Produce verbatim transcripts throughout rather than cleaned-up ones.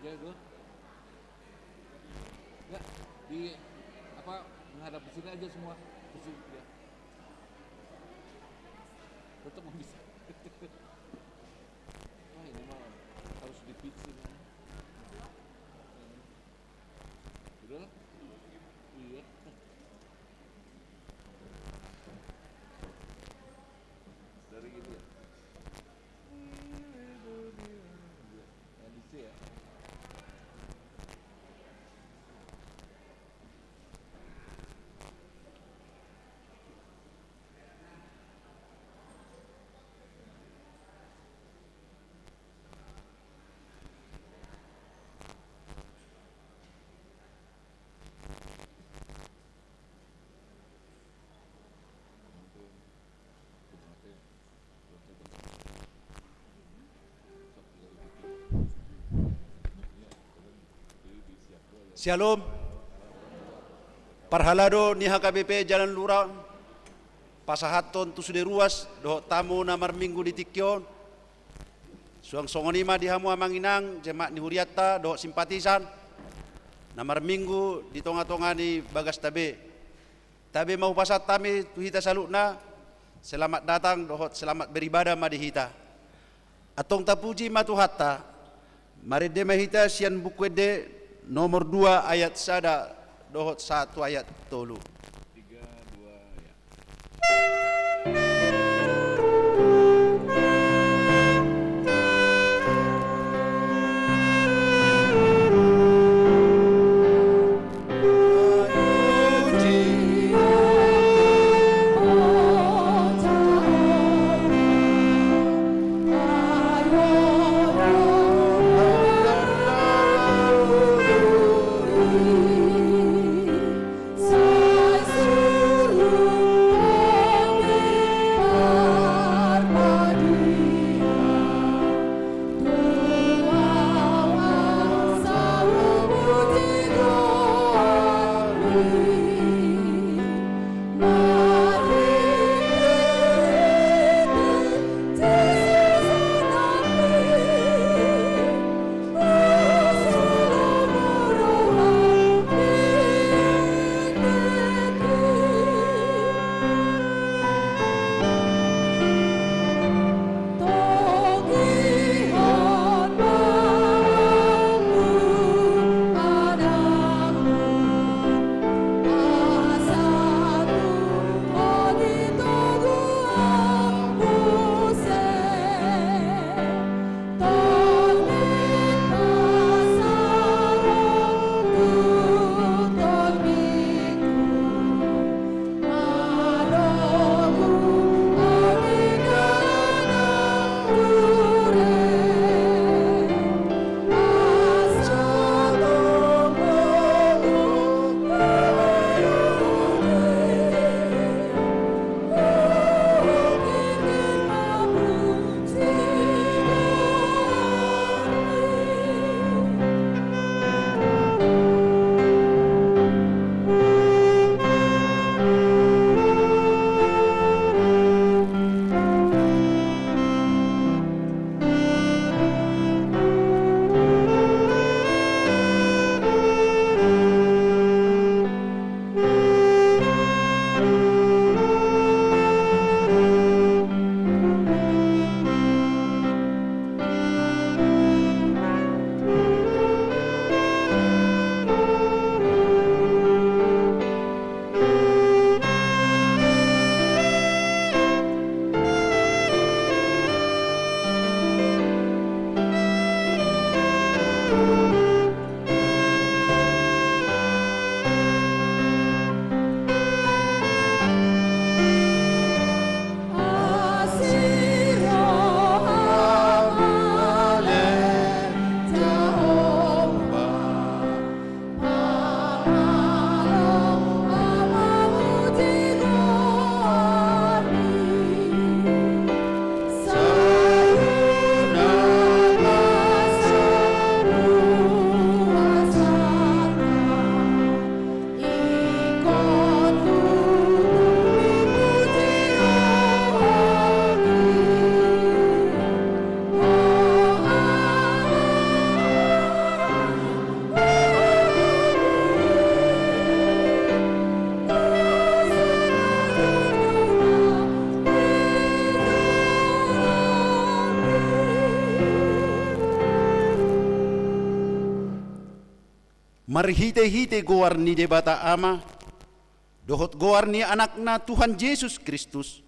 Ya, itu. Ya, di apa, menghadap ke sini aja semua. Ke sini, ya. Tetap mau bisa. Wah, ini mah harus di-fixing, ya. Udah? Iya. Dari ini ya? Iya. Yang di C ya? Syalom. Parhalado ni H K B P Jalan Lura, pasahathon tu sude ruas dohot tamu na marminggu di tingki on. Suang songon i ma di hamu amang inang, jemaat ni hurianta dohot simpatisan na marminggu di tonga-tonga ni bagasta be. Tabe ma hupasahat hami tu hita saluhutna, selamat datang dohot selamat beribadah ma di hita. Antong tapuji ma Tuhanta. Marende ma hita sian Buku Ende nomor dua ayat sada dohot sahat tu ayat tolu. Tiga, dua, ya. Marhitehite goar ni Debata Ama, dohot goar ni Anakna Tuhan Jesus Kristus,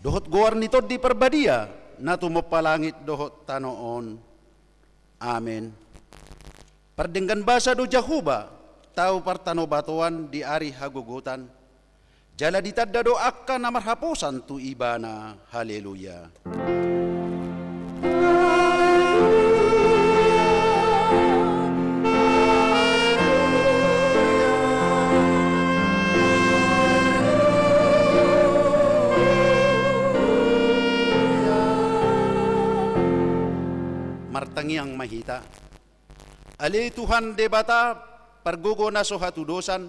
dohot goar ni Tondi Parbadia, na tumompa langit dohot tano on. Amen. Pardenggan basa do Jahowa, tau partanobatoan di ari hagogotan, jala ditanda do angka na marhaposan tu Ibana. Haleluya. Martangiang ma hita. Ale Tuhan Debata, pargogo na so hatudosan,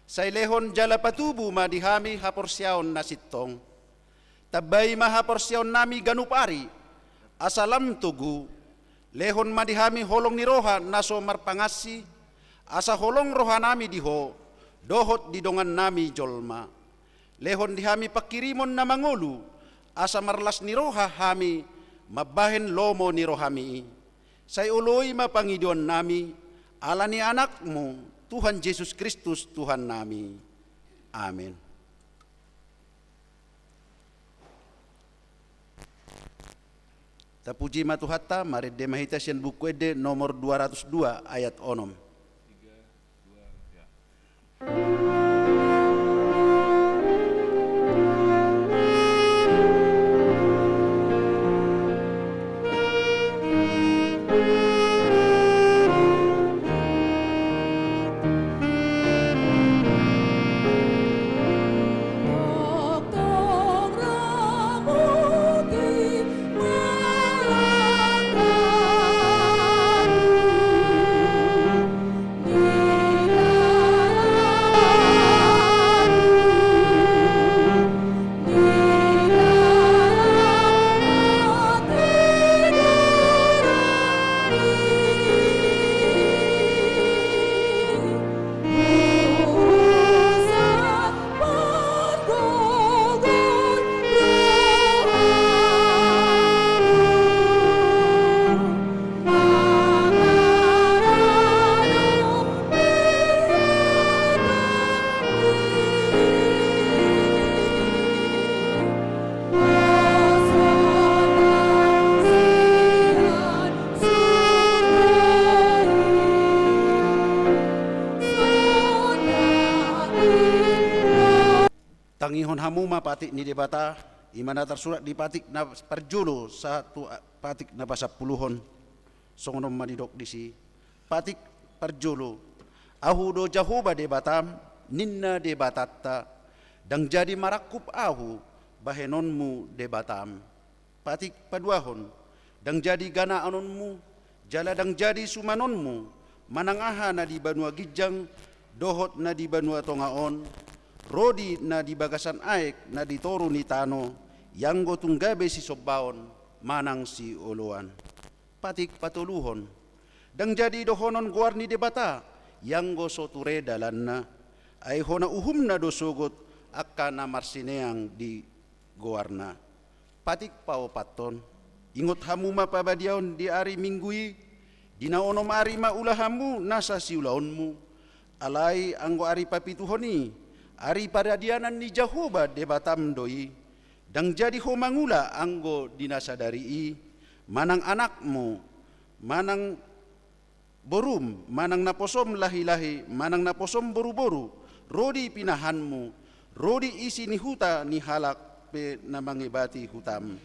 sai lehon jala patubu ma di hami haporseaon na sintong. Tambai ma haporseaonnami ganup ari, asa lam togu. Lehon ma di hami holong ni roha na so marpangansi, asa holong rohanami di Ho, dohot di dongannami jolma. Lehon di hami panghirimon na mangolu, asa marlas ni roha hami mambahen lomo ni rohami i. Sai oloi ma pangidoannami, ala ni Anakmu, Tuhan Jesus Kristus, Tuhannami. Amen. Tapuji ma Tuhanta, marende ma hita sian Buku Ende nomor dua ratus dua ayat onom. Tangihon hamu ma patik ni Debata, i ma na tarsurat di patik na parjolo sahat tu a-, patik na pasampuluhon. Songon on ma didok disi. Patik parjolo. Ahu do Jahowa Debatam, ninna Debatanta, ndang jadi marangkup ahu bahenonmu Debatam. Patik paduahon, ndang jadi ganaononmu, jala ndang jadi sumanonmu, manang aha na di banua ginjang, dohot na di banua tonga on, rodi na di bagasan aek na di toru ni tano, ianggo tung gabe sisombaon, manang sioloan. Patik patoluhon, ndang jadi dohonon goar ni Debata, ianggo so ture dalanna, ai hona uhumna do sogot angka na marsineang di goarna. Patik paopathon, ingot hamu ma pabadiaon di ari Minggu i, di na onom ari ma ula hamu nasa siulaonmu, alai anggo ari papituhon i, ari paradianan ni Jahowa Debatam do i, ndang jadi ho mangula anggo di na sadari i, manang anakmu, manang borum, manang naposom lahilahi, manang naposom boruboru, rodi pinahanmu, rodi isi ni huta ni halak pe na mangebati hutam.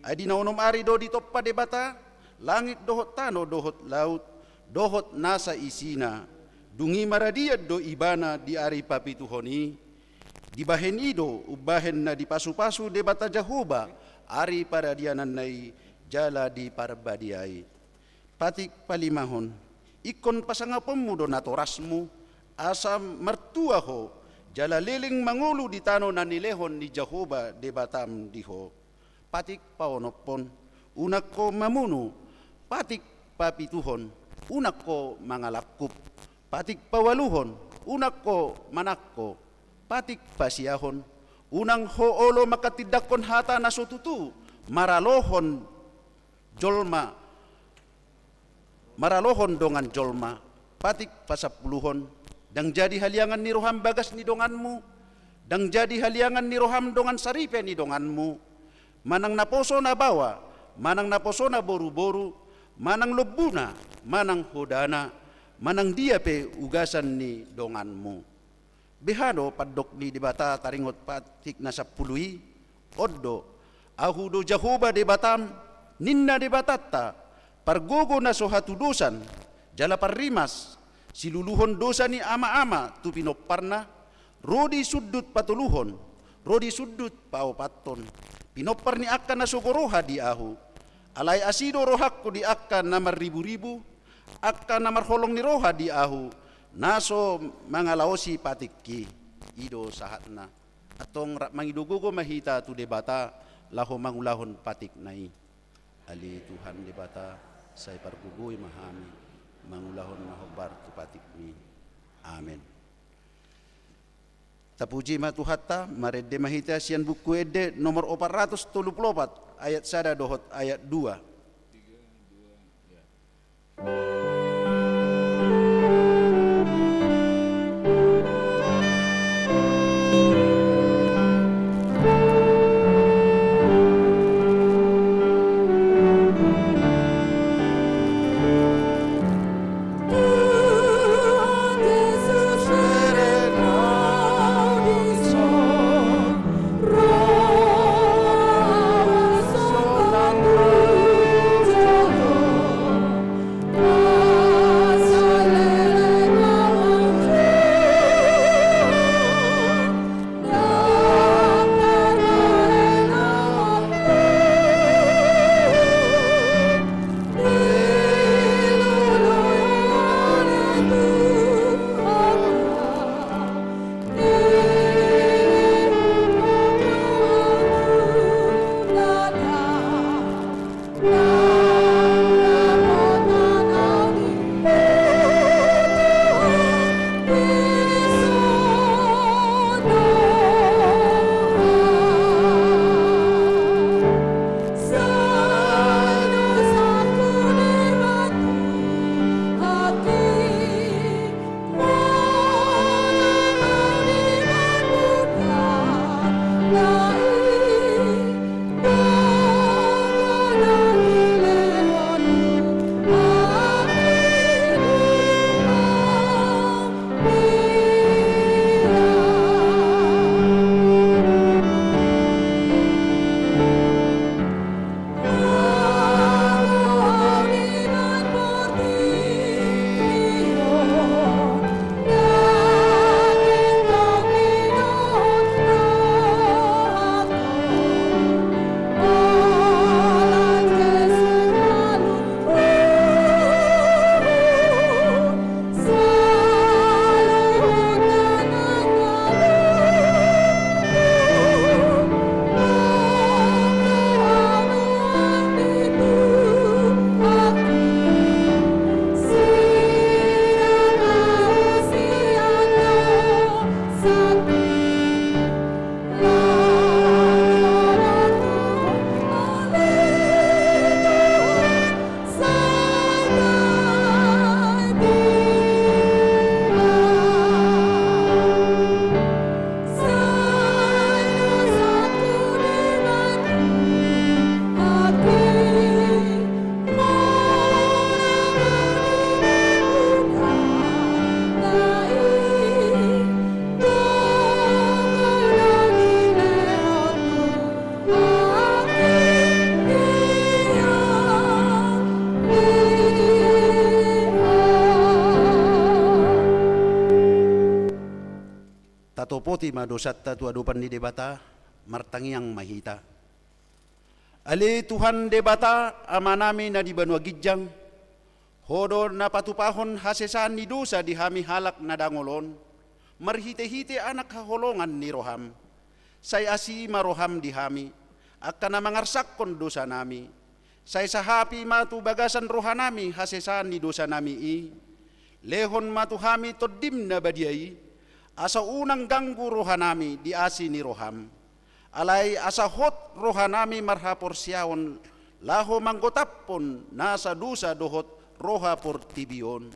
Ai di na onom ari do ditompa Debata langit dohot tano dohot laut, dohot nasa isina. Dung i maradian do ibana di ari papituhon i, dibahen i do umbahen na dipasupasu Debata Jahowa ari paradiananna i jala diparbadiai. Patik palimahon, ingkon pasangaponmu do natorasmu, asa martua ho, jala leleng mangolu di tano na nilehon ni Jahowa Debatam di ho. Patik paonomhon, unang ho mamunu. Patik papituhon, unang ho mangalangkup. Patik paualuhon, unang ho manangko. Patik pasiahon, unang ho olo manghatindanghon hata na so tutu, maralohon jolma, maralohon dongan jolma. patik pasampuluhon, ndang jadi haliangan ni roham bagas ni donganmu, ndang jadi haliangan ni roham dongan saripe ni donganmu, manang naposo nabaoa, manang naposo naboruboru, manang lombuna, manang hodana, manang dia pe ugasan ni donganmu. Beha do pandok ni Debata taringot patik na sampulu i? On do: Ahu do Jahowa Debatam, ninna Debatanta, pargogo na so hatudosan, jala parrimas, siluluhon dosa ni amaama tu pinomparna, ro di sundut patoluhon, ro di sundut paopathon, pinompar ni angka na sogo roha di Ahu. Alai asi do rohangku di angka na marriburibu, angka na marholong ni roha di Ahu, na so mangalaosi patikki. I do sahatna. Antong rap mangido gogo ma hita tu Debata laho mangulahon patikna i. Ale Tuhan Debata, sai pargogoi ma hami mangulahon na hombar tu patikmi. Amen. Tapuji ma Tuhanta. Marende ma hita sian Buku Ende nomor opat ratus tolu pulu opat, ayat sada dohot ayat dua. Tatopoti ma dosanta tu adopan ni Debata, martangiang ma hita. Ale Tuhan Debata, Amanami na di banua ginjang, Ho do na patupahon hasesaan ni dosa di hami halak na dangol on, marhitehite Anak haholongan ni roham. Sai asi ma roham di hami, angka na mangarsakkon dosanami. Sai sahapi ma tu bagasan rohanami hasesaan ni dosanami i. Lehon ma tu hami Tondim na badia i, asa unang ganggu rohanami di asi ni roham. Alai asa hot rohanami marhaporseaon laho manggotaphon nasa dosa dohot roha portibi on.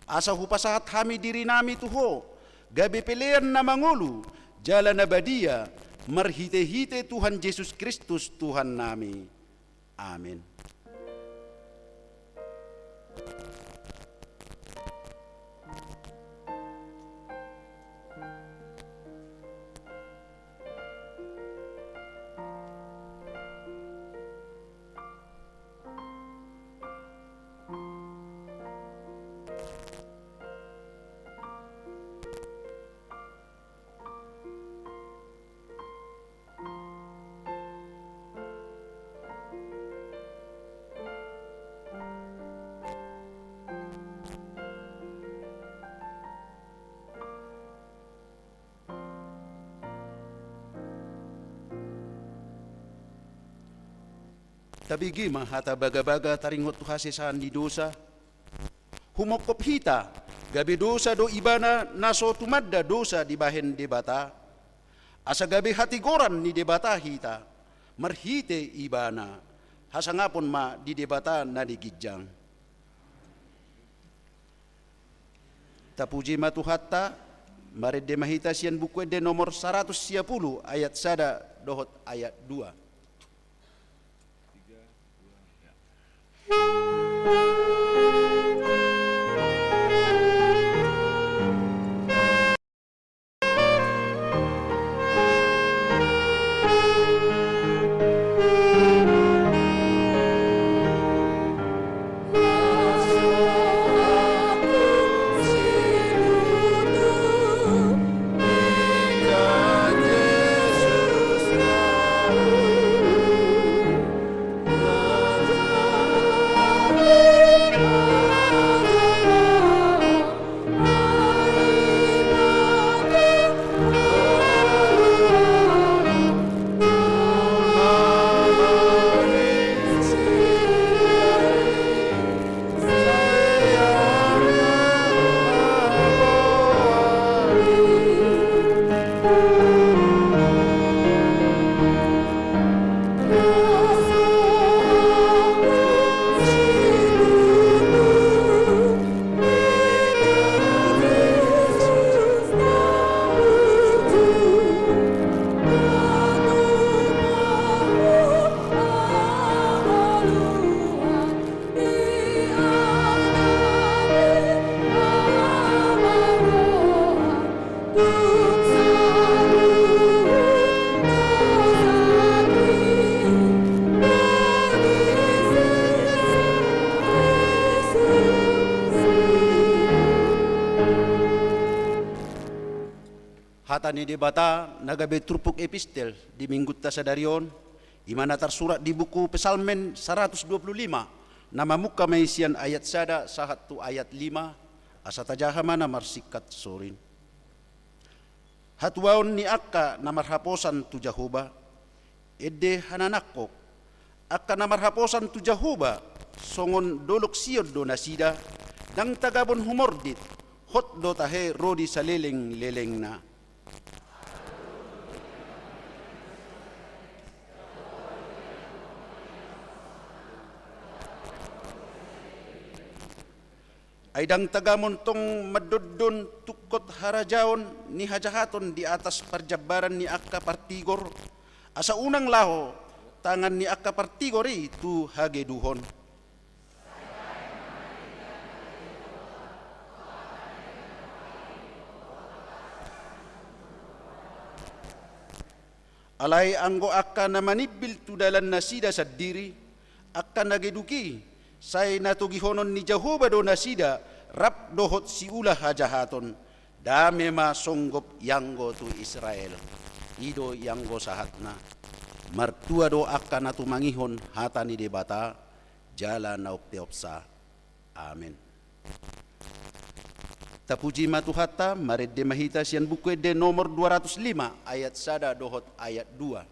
Asa hupasahat hami dirinami tu Ho, gabe pelean na mangolu, jala na badia, marhitehite Tuhan Jesus Kristus Tuhannami. Amen. Tabege ma hata bagabaga taringot tu hasesaan ni dosa. Humongkop hita, gabe dosa do ibana na so tumanda dosa dibahen Debata. Asa gabe hatigoran ni Debata hita, marhite ibana, hasangapon ma di Debata na di ginjang. Tapuji ma Tuhanta, marende ma hita sian Buku Ende nomor saratus sia pulu ayat sada dohot ayat dua. Hata ni Debata na gabe turpuk epistel di Minggunta sadari on, i ma na tarsurat di buku Psalmen saratus dua pulu lima, na mamungka ma i sian ayat sada sahat tu ayat lima, asa tajaha ma na marsingkat sorin. Hatuaon ni angka na marhaposan tu Jahowa, ende hananangkok, angka na marhaposan tu Jahowa, songon Dolok Sion do nasida, ndang tagamon humordit, hot do tahe ro di salelenglelengna. Ai ndang tagamon tong mandondon tungkot harajaon ni hajahaton di atas parjambaran ni angka partigor, asa unang laho tangan ni angka partigor i tu hageduhon. Alai anggo angka na manimbil tu dalannasida sandiri, angka na geduk i, sai na togihonon ni Jahowa do nasida, rap dohot siula hajahaton, dame ma songgop ianggo tu Israel. I do ianggo sahatna. Martua do angka na tumangihon hata ni Debata, jala na umpeopsa. Amen. Tapuji ma Tuhanta, marende ma hita sian Buku Ende nomor dua ratus lima, ayat sada dohot ayat dua.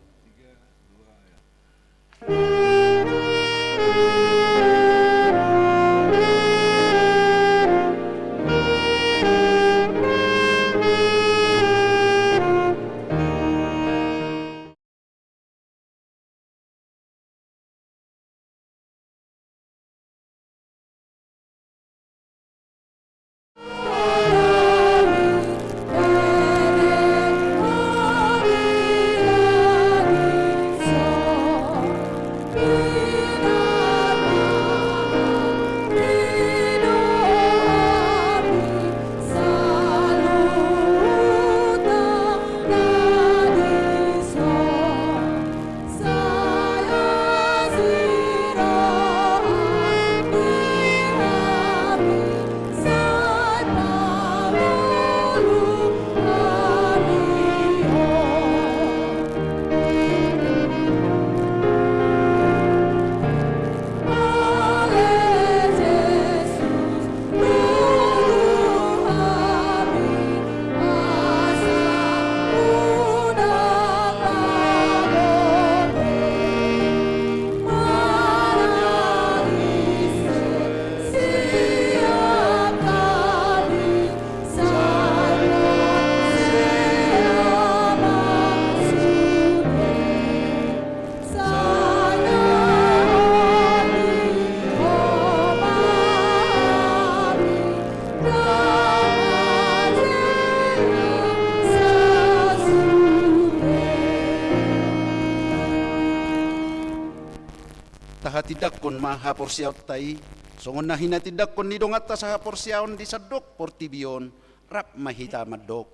Tindangkon ma haporseaonta i, songon na hinatindangkon ni donganta sahaporseaon di sandok portibi on, rap ma hita mandok: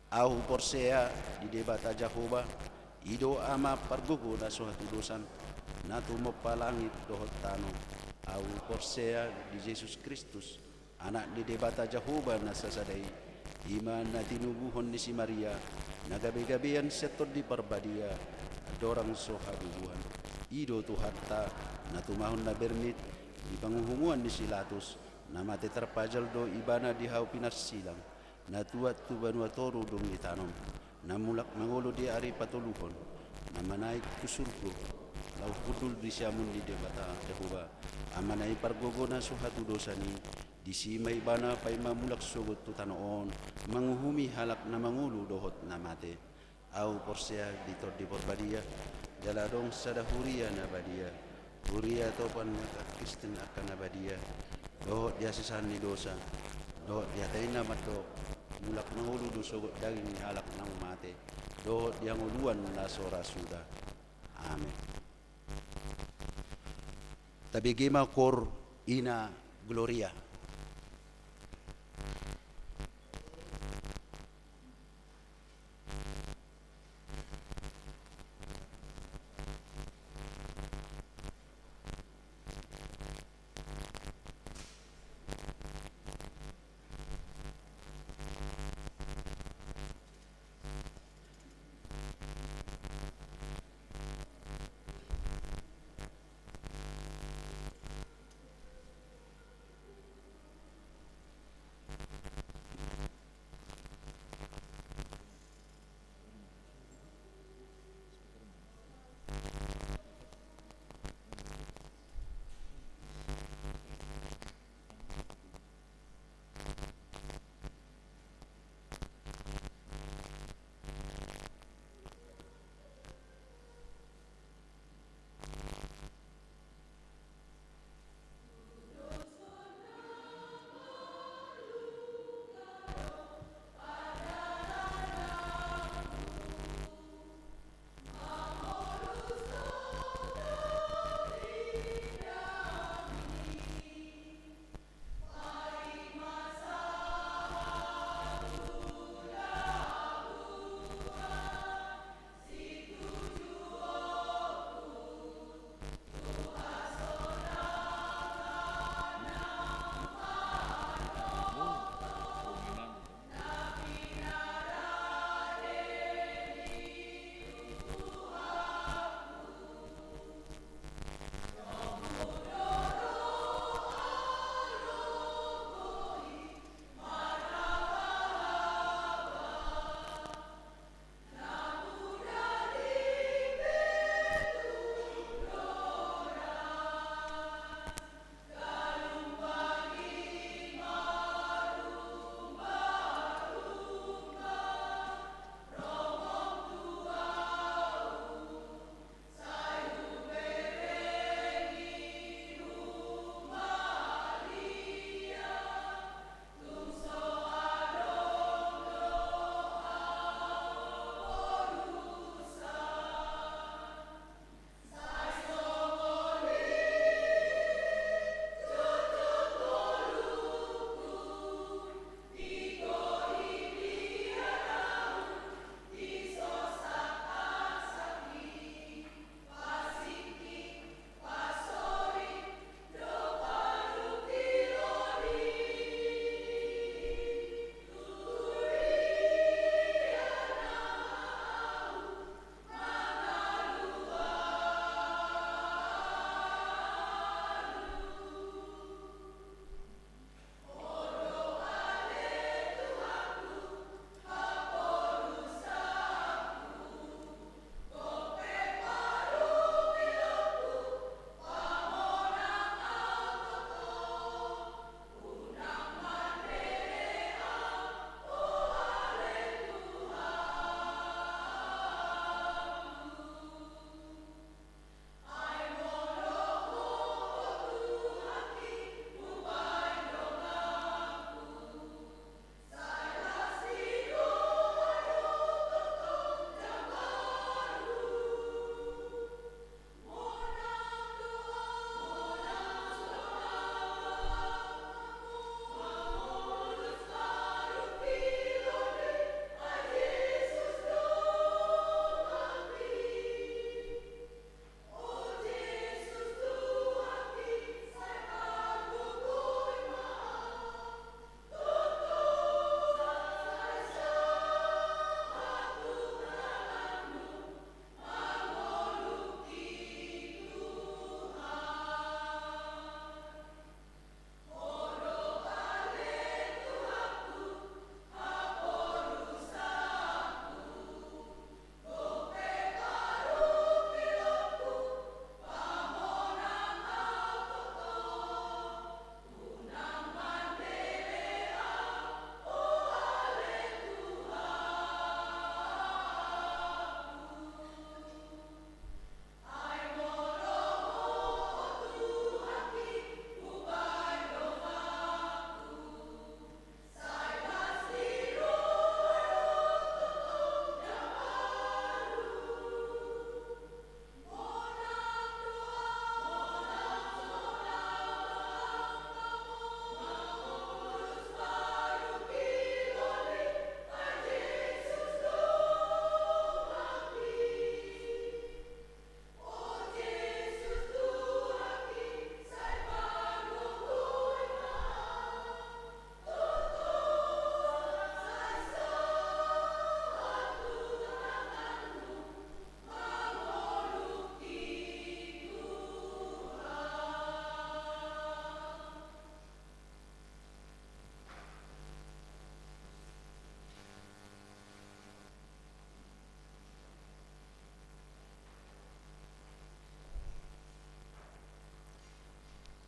Ahu porsea di Debata Jahowa, i do Ama pargogo na so hatudosan, na tumompa langit dohot tano. Ahu porsea di Jesus Kristus, Anak ni Debata Jahowa na sasada i, i ma na tinubuhon ni si Maria, na gabegabean sian Tondi Parbadia, andorang so habubuhan. I do Tuhanta, na tumahon na bernit di panguhumuan ni si Latus, na mate tarpajal do Ibana di hau pinarsilang, na tuat tu banua toru dung ditanom, na mulak mangolu di ari patoluhon, na manaek tu surgo, laho hundul di siamun ni Debata Jahowa, Amana i pargogo na so hatudosan i. Disi ma Ibana paima mulak sogot tu tano on, manguhumi halak na mangolu dohot na mate. Ahu porsea di Tondi Parbadia, jala adong sada huria na badia, huria topan ni angka Kristen angka na badia, dohot di hasesaan ni dosa, dohot di hata i na mandok: Mulak mangolu do sogot daging ni halak naung mate, dohot di hangoluan na so ra suda. Amen. Tabege ma Cor Ina Gloria.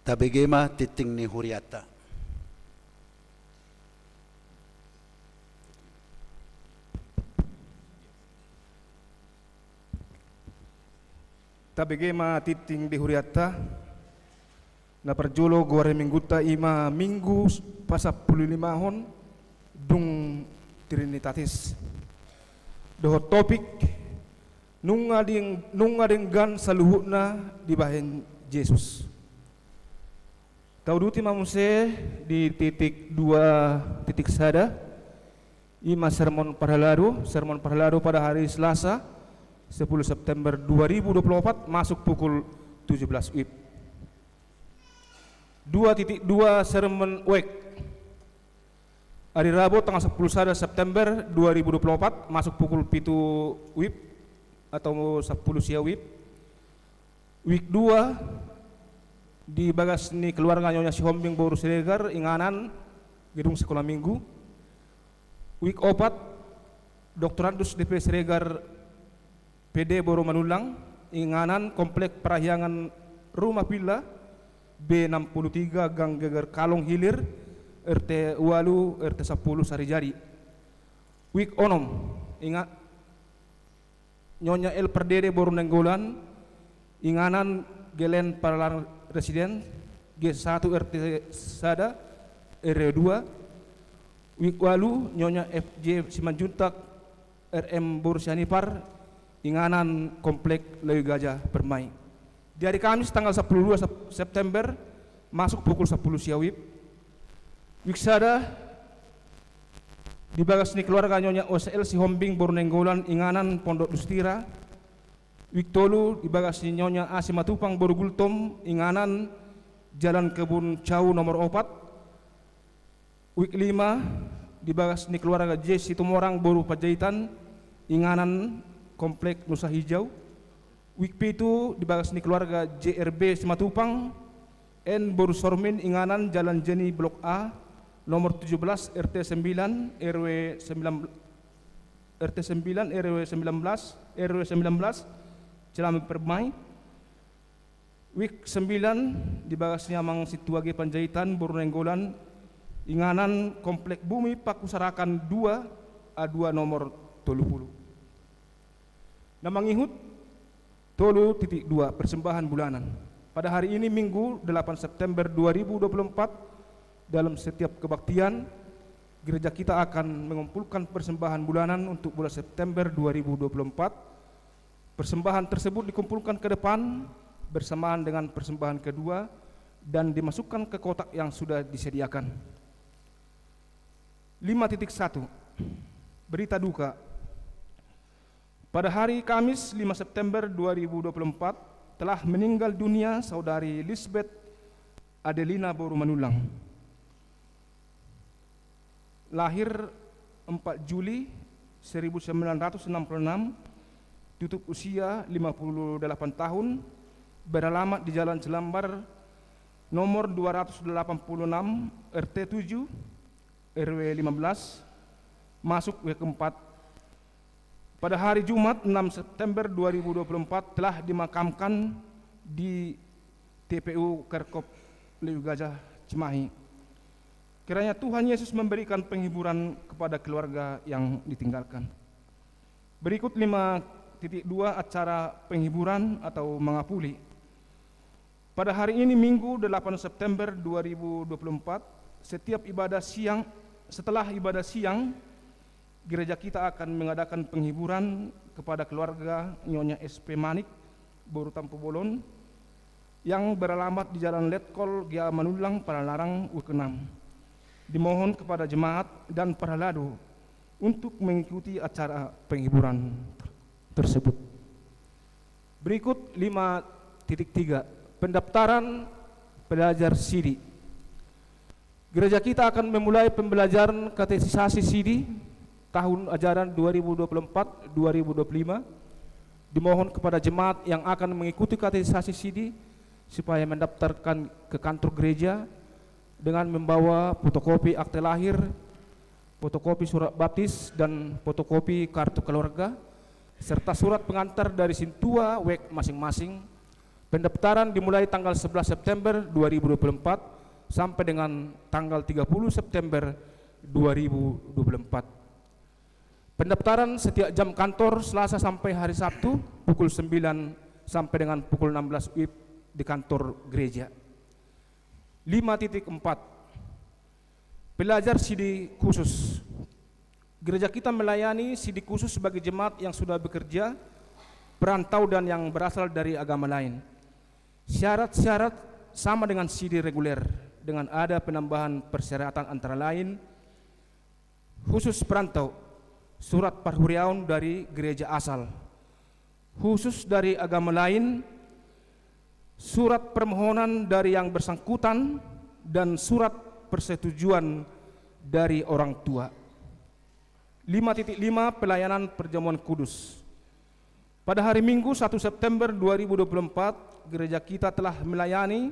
Tabege ma tingting ni hurianta. Tabege ma tingting di hurianta. Na parjolo goar ni minggunta i ma Minggu pasampululimahon dung Trinitatis. Dohot topik, nunga deng-, nunga denggan saluhutna dibahen Jesus. Tauduti ma muse di titik dua titik sada, i ma sermon parhalado, sermon parhalado pada hari Selasa, sepuluh September dua ribu dua puluh empat, masuk pukul tujuh belas wib. Dua titik dua sermon wek. Ari Rabu tanggal sepuluh sada September dua ribu dua puluh empat, masuk pukul pitu wib atau sepuluh sia wib. Wik dua, di bagas ni keluarga Nyonya Sihombing boru Siregar, inganan gedung sekolah minggu. Wik opat, Doktorandus D P Siregar P D boru Manullang, inganan Komplek Parahyangan Rumah Villa, B enam puluh tiga, Gang Geger Kalong Hilir, R T ualu, R T sepuluh Sarijadi. Wik onom, inga-, Nyonya L Pardede boru Nainggolan, inganan Gelen Palaran Residen, G satu R T sada, R W dua. Wik ualu, Nyonya F J Simanjuntak, R M boru Sianipar, inganan Komplek Layu Gajah Permai. Di hari Kamis tanggal sepuluh dua Sep-, September, masuk pukul sepuluh sia wib. Wik sada, di bagas ni keluarga Nyonya O S L Sihombing boru Nainggolan, inganan Pondok Dustira. Wik tolu, di bagas ni Nyonya A Simatupang boru Gultom, inganan Jalan Kebun Cau nomor opat. Wik lima, di bagas ni keluarga J Situmorang boru Panjaitan, inganan Komplek Nusa Hijau. Wik pitu, di bagas ni keluarga J R B Simatupang, N boru Sormin, inganan Jalan Jeni Blok A, nomor tujuh belas, R T sembilan, R W sembilan, R T sembilan, R W sembilan belas, R W sembilan belas, Cilamai Permai. Wik sembilan, di bagas ni Amang Situage Panjaitan boru Nainggolan, inganan Komplek Bumi Pakusarakan dua, A dua nomor tolu puluh. Na mangihut, tolu titik dua, persembahan bulanan. Pada hari ini, Minggu, delapan September dua ribu dua puluh empat, dalam setiap kebaktian, gereja kita akan mengumpulkan persembahan bulanan untuk bulan September dua ribu dua puluh empat. Persembahan tersebut dikumpulkan ke depan bersamaan dengan persembahan kedua dan dimasukkan ke kotak yang sudah disediakan. Lima titik satu. Berita duka. Pada hari Kamis, lima September dua ribu dua puluh empat, telah meninggal dunia Saudari Lisbeth Adelina boru Manullang. Lahir empat Juli seribu sembilan ratus enam puluh enam, tutup usia lima puluh delapan tahun, beralamat di Jalan Jelambar nomor dua ratus delapan puluh enam, R T tujuh, R W lima belas, masuk W keempat. Pada hari Jumat, enam September dua ribu dua puluh empat, telah dimakamkan di T P U Kerkop Layu Gajah, Cimahi. Kiranya Tuhan Yesus memberikan penghiburan kepada keluarga yang ditinggalkan. Berikut lima titik dua acara penghiburan atau mangapuli. Pada hari ini, Minggu, delapan September dua ribu dua puluh empat, setiap ibadah siang, setelah ibadah siang, gereja kita akan mengadakan penghiburan kepada keluarga Nyonya S P Manik, boru Tampubolon, yang beralamat di Jalan Letkol, G A Manullang, Palalarang, W keenam. Dimohon kepada jemaat dan parhalado untuk mengikuti acara penghiburan ter-, tersebut. Berikut lima titik tiga, pendaftaran pelajar sidi. Gereja kita akan memulai pembelajaran katekisasi sidi tahun ajaran dua ribu dua puluh empat dua ribu dua puluh lima. Dimohon kepada jemaat yang akan mengikuti katekisasi sidi supaya mendaftarkan ke kantor gereja dengan membawa fotokopi akte lahir, fotokopi surat baptis, dan fotokopi kartu keluarga, serta surat pengantar dari sintua wek masing-masing, Pendaftaran dimulai tanggal sebelas September dua ribu dua puluh empat sampai dengan tanggal tiga puluh September dua ribu dua puluh empat. Pendaftaran setiap jam kantor Selasa sampai hari Sabtu pukul sembilan sampai dengan pukul enam belas W I B di kantor gereja. Lima titik empat. Pelajar sidik khusus. Gereja kita melayani sidik khusus bagi jemaat yang sudah bekerja, perantau, dan yang berasal dari agama lain. Syarat-syarat sama dengan sidik reguler, dengan ada penambahan persyaratan, antara lain khusus perantau, surat parhuriaon dari gereja asal, khusus dari agama lain, surat permohonan dari yang bersangkutan, dan surat persetujuan dari orang tua. Lima titik lima. Pelayanan perjamuan kudus. Pada hari Minggu, satu September dua ribu dua puluh empat, gereja kita telah melayani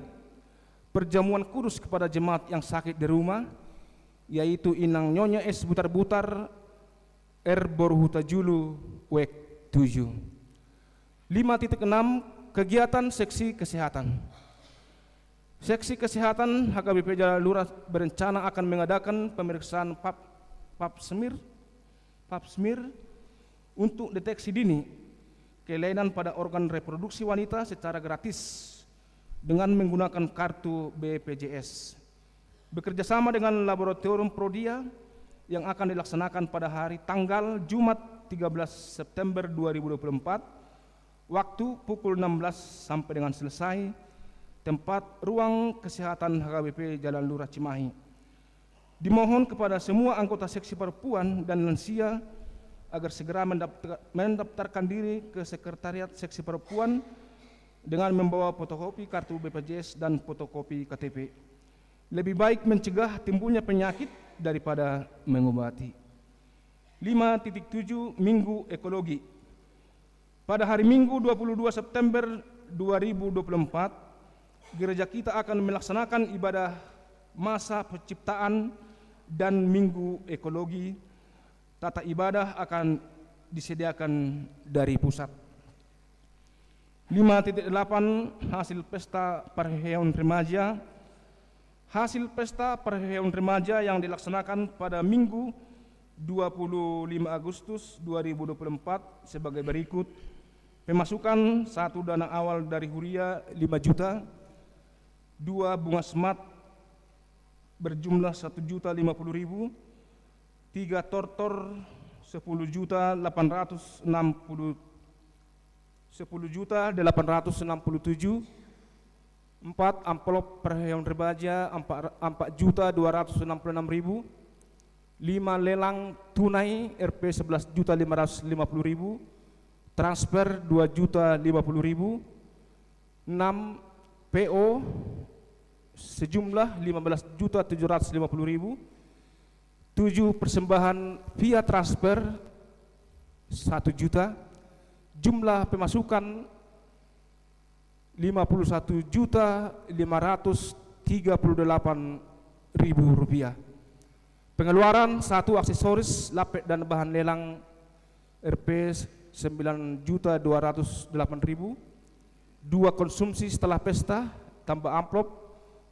perjamuan kudus kepada jemaat yang sakit di rumah, yaitu Inang Nyonya S Butarbutar, R Boru Hutajulu, W E K tujuh. Lima titik enam. Kegiatan seksi kesehatan. Seksi kesehatan H K B P Jalalura berencana akan mengadakan pemeriksaan pap, pap smear, pap smear untuk deteksi dini kelainan pada organ reproduksi wanita secara gratis dengan menggunakan kartu B P J S. Bekerja sama dengan Laboratorium Prodia, yang akan dilaksanakan pada hari tanggal Jumat tiga belas September dua ribu dua puluh empat, waktu pukul enam belas sampai dengan selesai, tempat ruang kesehatan H K B P Jalalura Cimahi. Dimohon kepada semua anggota seksi perempuan dan lansia agar segera mendaftar, mendaftarkan diri ke sekretariat seksi perempuan dengan membawa fotokopi kartu B P J S dan fotokopi K T P. Lebih baik mencegah timbulnya penyakit daripada mengobati. Lima titik tujuh. Minggu Ekologi. Pada hari Minggu, dua puluh dua September dua ribu dua puluh empat, gereja kita akan melaksanakan ibadah masa penciptaan dan Minggu Ekologi. Tata ibadah akan disediakan dari pusat. Lima titik delapan. Hasil pesta parheheon remaja. Hasil pesta parheheon remaja yang dilaksanakan pada Minggu, dua puluh lima Agustus dua ribu dua puluh empat, sebagai berikut: pemasukan, satu, dana awal dari huria, lima juta; dua, bunga smart berjumlah satu juta lima puluh ribu; tiga, tortor, sepuluh juta delapan ratus enam puluh, sepuluh juta delapan ratus enam puluh tujuh; empat, amplop parheheon remaja, empat, empat juta dua ratus enam puluh enam ribu; lima, lelang tunai, R P sebelas juta lima ratus lima puluh ribu; transfer, dua juta lima puluh ribu; enam, P O sejumlah lima belas juta tujuh ratus lima puluh ribu; tujuh, persembahan via transfer, satu juta; jumlah pemasukan, lima puluh satu juta lima ratus tiga puluh delapan ribu rupiah. Pengeluaran, satu, aksesoris, lapet, dan bahan lelang, R P sembilan juta dua ratus delapan ribu; dua, konsumsi setelah pesta, tambah amplop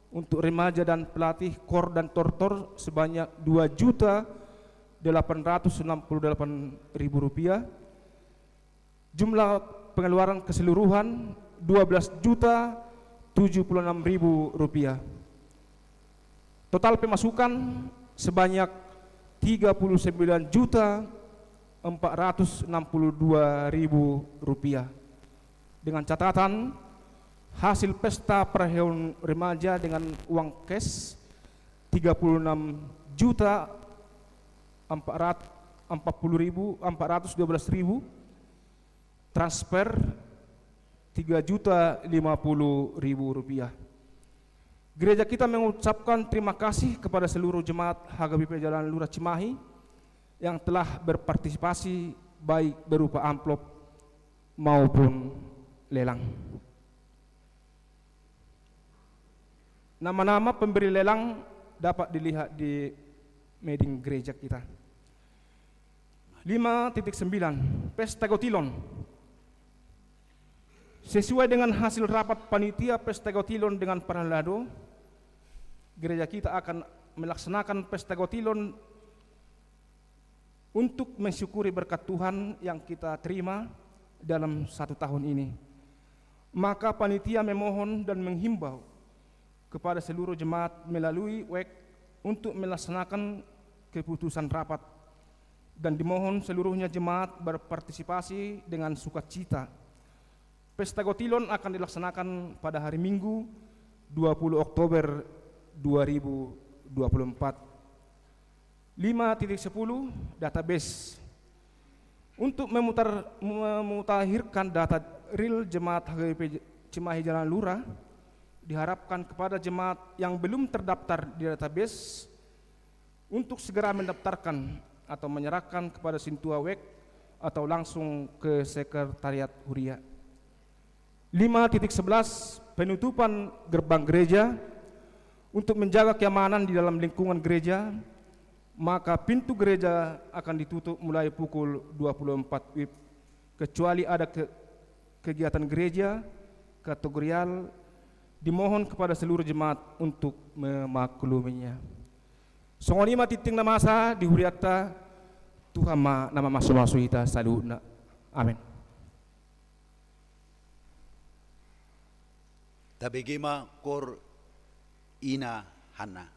untuk remaja dan pelatih, kor dan tortor, sebanyak dua juta delapan ratus enam puluh delapan ribu rupiah; jumlah pengeluaran keseluruhan, dua belas juta tujuh puluh enam ribu rupiah. Total pemasukan sebanyak tiga puluh sembilan juta empat ratus enam puluh dua ribu rupiah. Dengan catatan, hasil pesta parheheon remaja dengan uang cash, tiga puluh enam juta empat ratus, empat puluh ribu, empat ratus dua belas ribu; transfer, tiga juta lima puluh ribu rupiah. Gereja kita mengucapkan terima kasih kepada seluruh jemaat H K B P Jalalura Cimahi yang telah berpartisipasi, baik berupa amplop maupun lelang. Nama-nama pemberi lelang dapat dilihat di mading gereja kita. Lima titik sembilan. Pesta Gotilon. Sesuai dengan hasil rapat panitia pesta gotilon dengan parhalado, gereja kita akan melaksanakan pesta gotilon untuk mensyukuri berkat Tuhan yang kita terima dalam satu tahun ini. Maka panitia memohon dan menghimbau kepada seluruh jemaat melalui wek untuk melaksanakan keputusan rapat, dan dimohon seluruhnya jemaat berpartisipasi dengan sukacita. Pesta Gotilon akan dilaksanakan pada hari Minggu, dua puluh Oktober dua ribu dua puluh empat. Lima titik sepuluh, database. Untuk memutar-, memutakhirkan data real jemaat H K B P Cimahi Jalan Lura, diharapkan kepada jemaat yang belum terdaftar di database untuk segera mendaftarkan atau menyerahkan kepada Sintua Wek atau langsung ke sekretariat Huria. Lima titik sebelas, penutupan gerbang gereja. Untuk menjaga keamanan di dalam lingkungan gereja, maka pintu gereja akan ditutup mulai pukul dua puluh empat wib, kecuali ada ke-, kegiatan gereja, kategorial, dimohon kepada seluruh jemaat untuk memakluminya. Songon i ma tintin na masa di hurianta, Tuhan ma na mamasu-masu hita saluhutna. Amen. Tabege ma Koor Ina Hanna.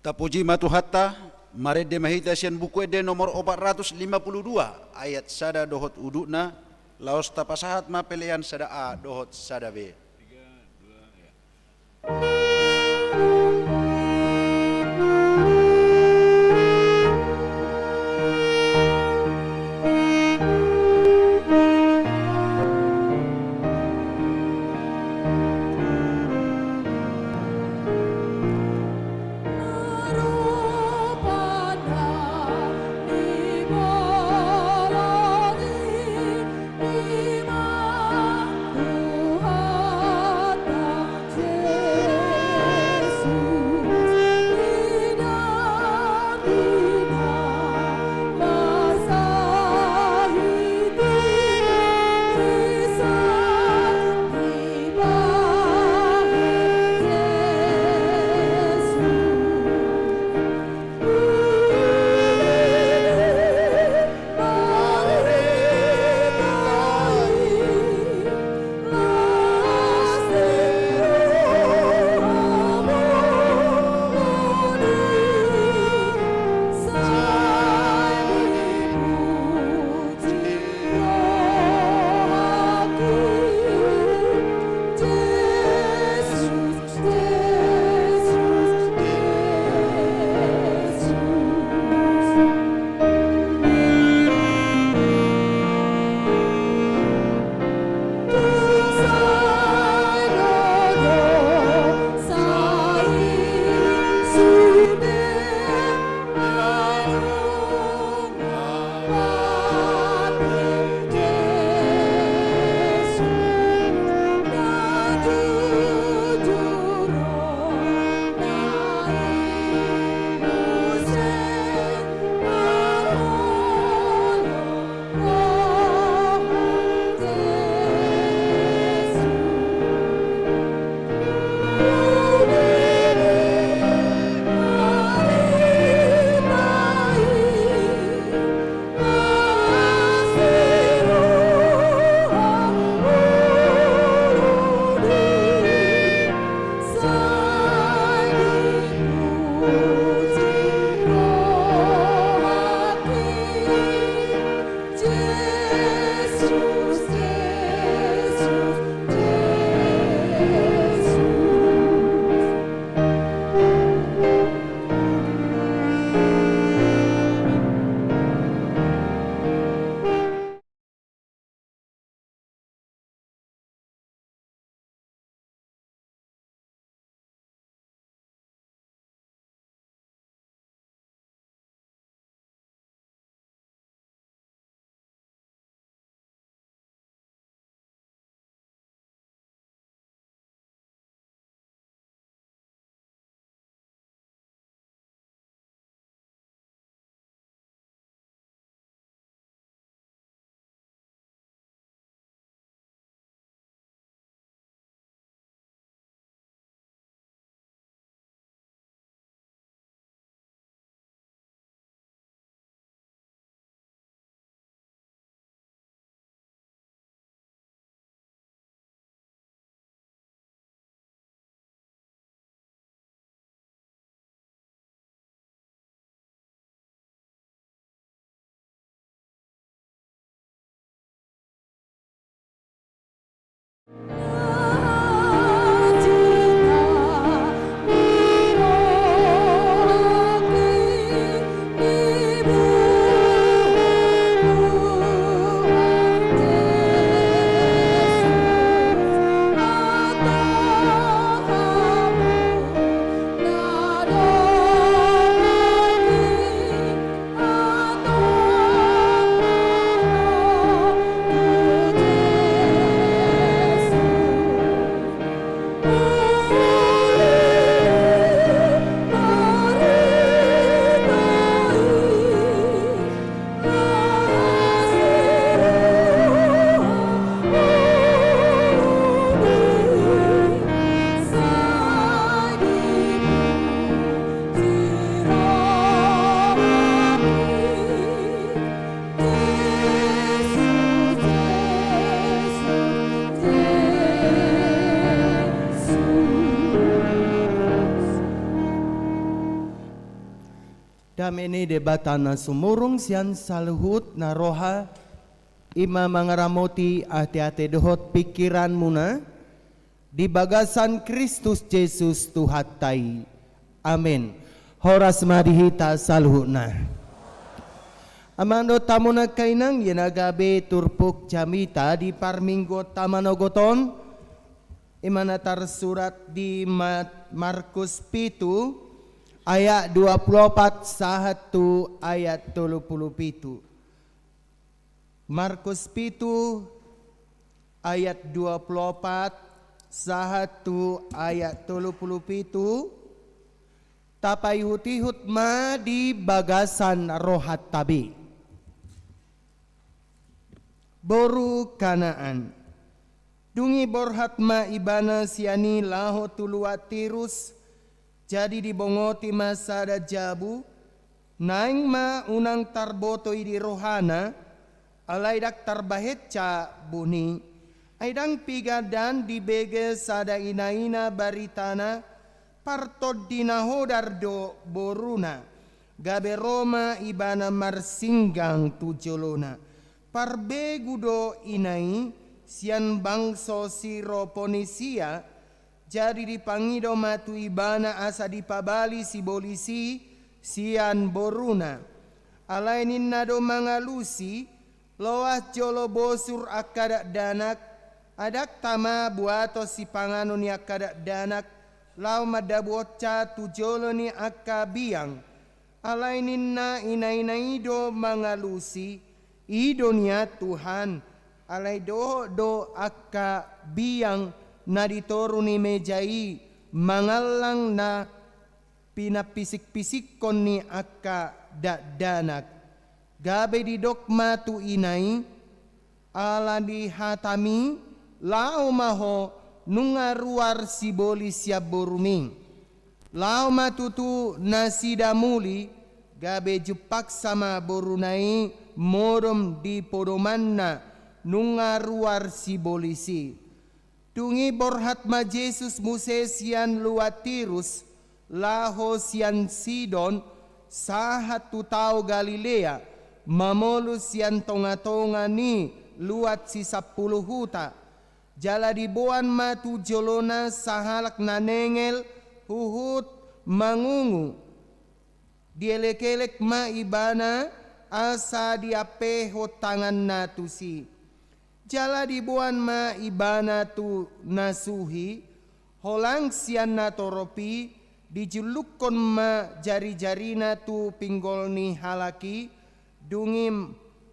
Tapuji ma Tuhanta, marende ma hita sian Buku Ende nomor opat ratus lima puluh dua, ayat sada dohot udutna, laos tapasahat ma pelean sada A dohot sada B. Dame ni Debata na sumurung sian saluhut na roha, i ma mangaramoti ateate dohot pingkiranmuna di bagasan Kristus Jesus Tuhanta i. Amen. Horas ma di hita saluhutna. Amang dohot hamu angka inang, ia na gabe turpuk jamita di parmingguonta manogot on, i ma na tarsurat di Ma-, Markus pitu ayat dua pulu opat sahat tu ayat tolu pulu pitu. Markus pitu ayat dua pulu opat sahat tu ayat tolu pulu pitu. Tapaihut-ihut ma di bagasan rohanta be. Boru Kanaan. Dung i borhat ma ibana sian i laho tu luat Tirus, jadi dibongoti ma sada jabu, naeng ma unang tarboto i di rohana, alai ndang tarbahen cabun i. Ai ndang piga ndang dibege sada ina-ina baritana, partondi na hodar do boruna. Gabe ro ma ibana marsinggang tu jolona. Parbegu do ina i sian bangso Siroponisia, jadi dipangido ma tu ibana asa dipabali sibolis i sian boruna. Alai ninna do mangalusi, loas jolo bosur angka dakdanak, adakta ma buaton sipanganon ni angka dakdanak, laho mandabuhonsa tu jolo ni angka biang. Alai ninna ina-ina i do mangalusi, i do nian Tuhan, alai dohot do angka biang na di toru ni meja i mangallang na pinampisik-pisikhon ni angka dakdanak. Gabe didok ma tu ina i, ala ni hatami, laho ma ho, nunga ruar sibolis sian borumi. Laho ma tutu nasida muli, gabe jumpangsa ma boruna i modom di podomanna, nunga ruar sibolis i. Dung i borhat ma Jesus muse sian luat Tirus, laho sian Sidon, sahat tu tao Galilea, mamolus sian tonga-tonga ni luat Sisampulu Huta. Jala diboan ma tu jolona sahalak na nengel huhut mangungu. Dielek-elek ma ibana asa diampehon tanganna tusi. Jala diboan ma ibana tu na suhi, holang sian natorop i, dijullukkon ma jari-jarina tu pinggol ni halak i, dung i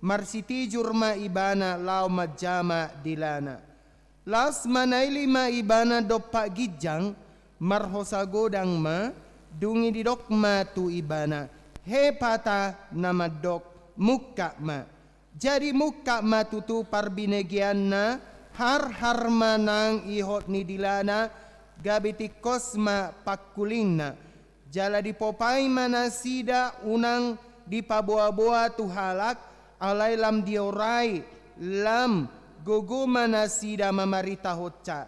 marsitijur ma ibana laho manjama dilana. Laos manaili ma ibana dompak ginjang, marhosa godang ma, dung i didok ma tu ibana, Hepata, na mandok, mungkap ma. Jadi mungkap ma tutu parbinegeanna, harhar ma nang ihot ni dilana, gabe tingkos ma pangkulingna. Jala dipopai ma nasida unang dipaboa-boa tu halak, alai lam diorai, lam gogo ma nasida mamaritahonsa.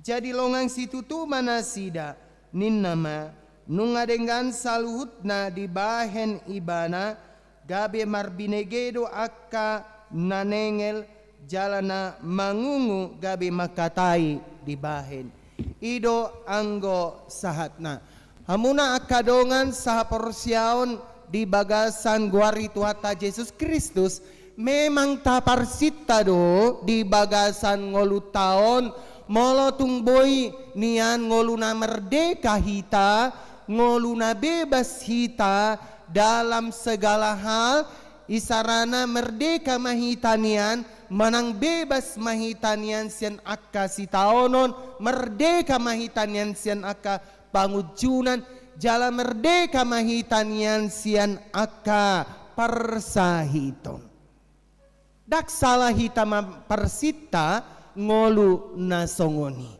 Jadi longang situtu ma nasida, ninna ma, nunga denggan saluhutna dibahen ibana, gabe marbinege do angka na nengel, jala na mangungu gabe mangkatai dibahen. I do anggo sahatna. Hamuna angka dongan sahaporseaon di bagasan goar ni Tuhanta Jesus Kristus, memang taparsinta do di bagasan ngolunta on, molo tung boi nian ngolu na merdeka hita, ngolu na bebas hita dalam segala hal, isarana merdeka ma hita nian, manang bebas ma hita nian sian angka sitaonon, merdeka ma hita nian sian angka pangunjunan, jala merdeka ma hita nian sian angka parsahiton. Ndang sala hita mamparsinta ngolu na songon i.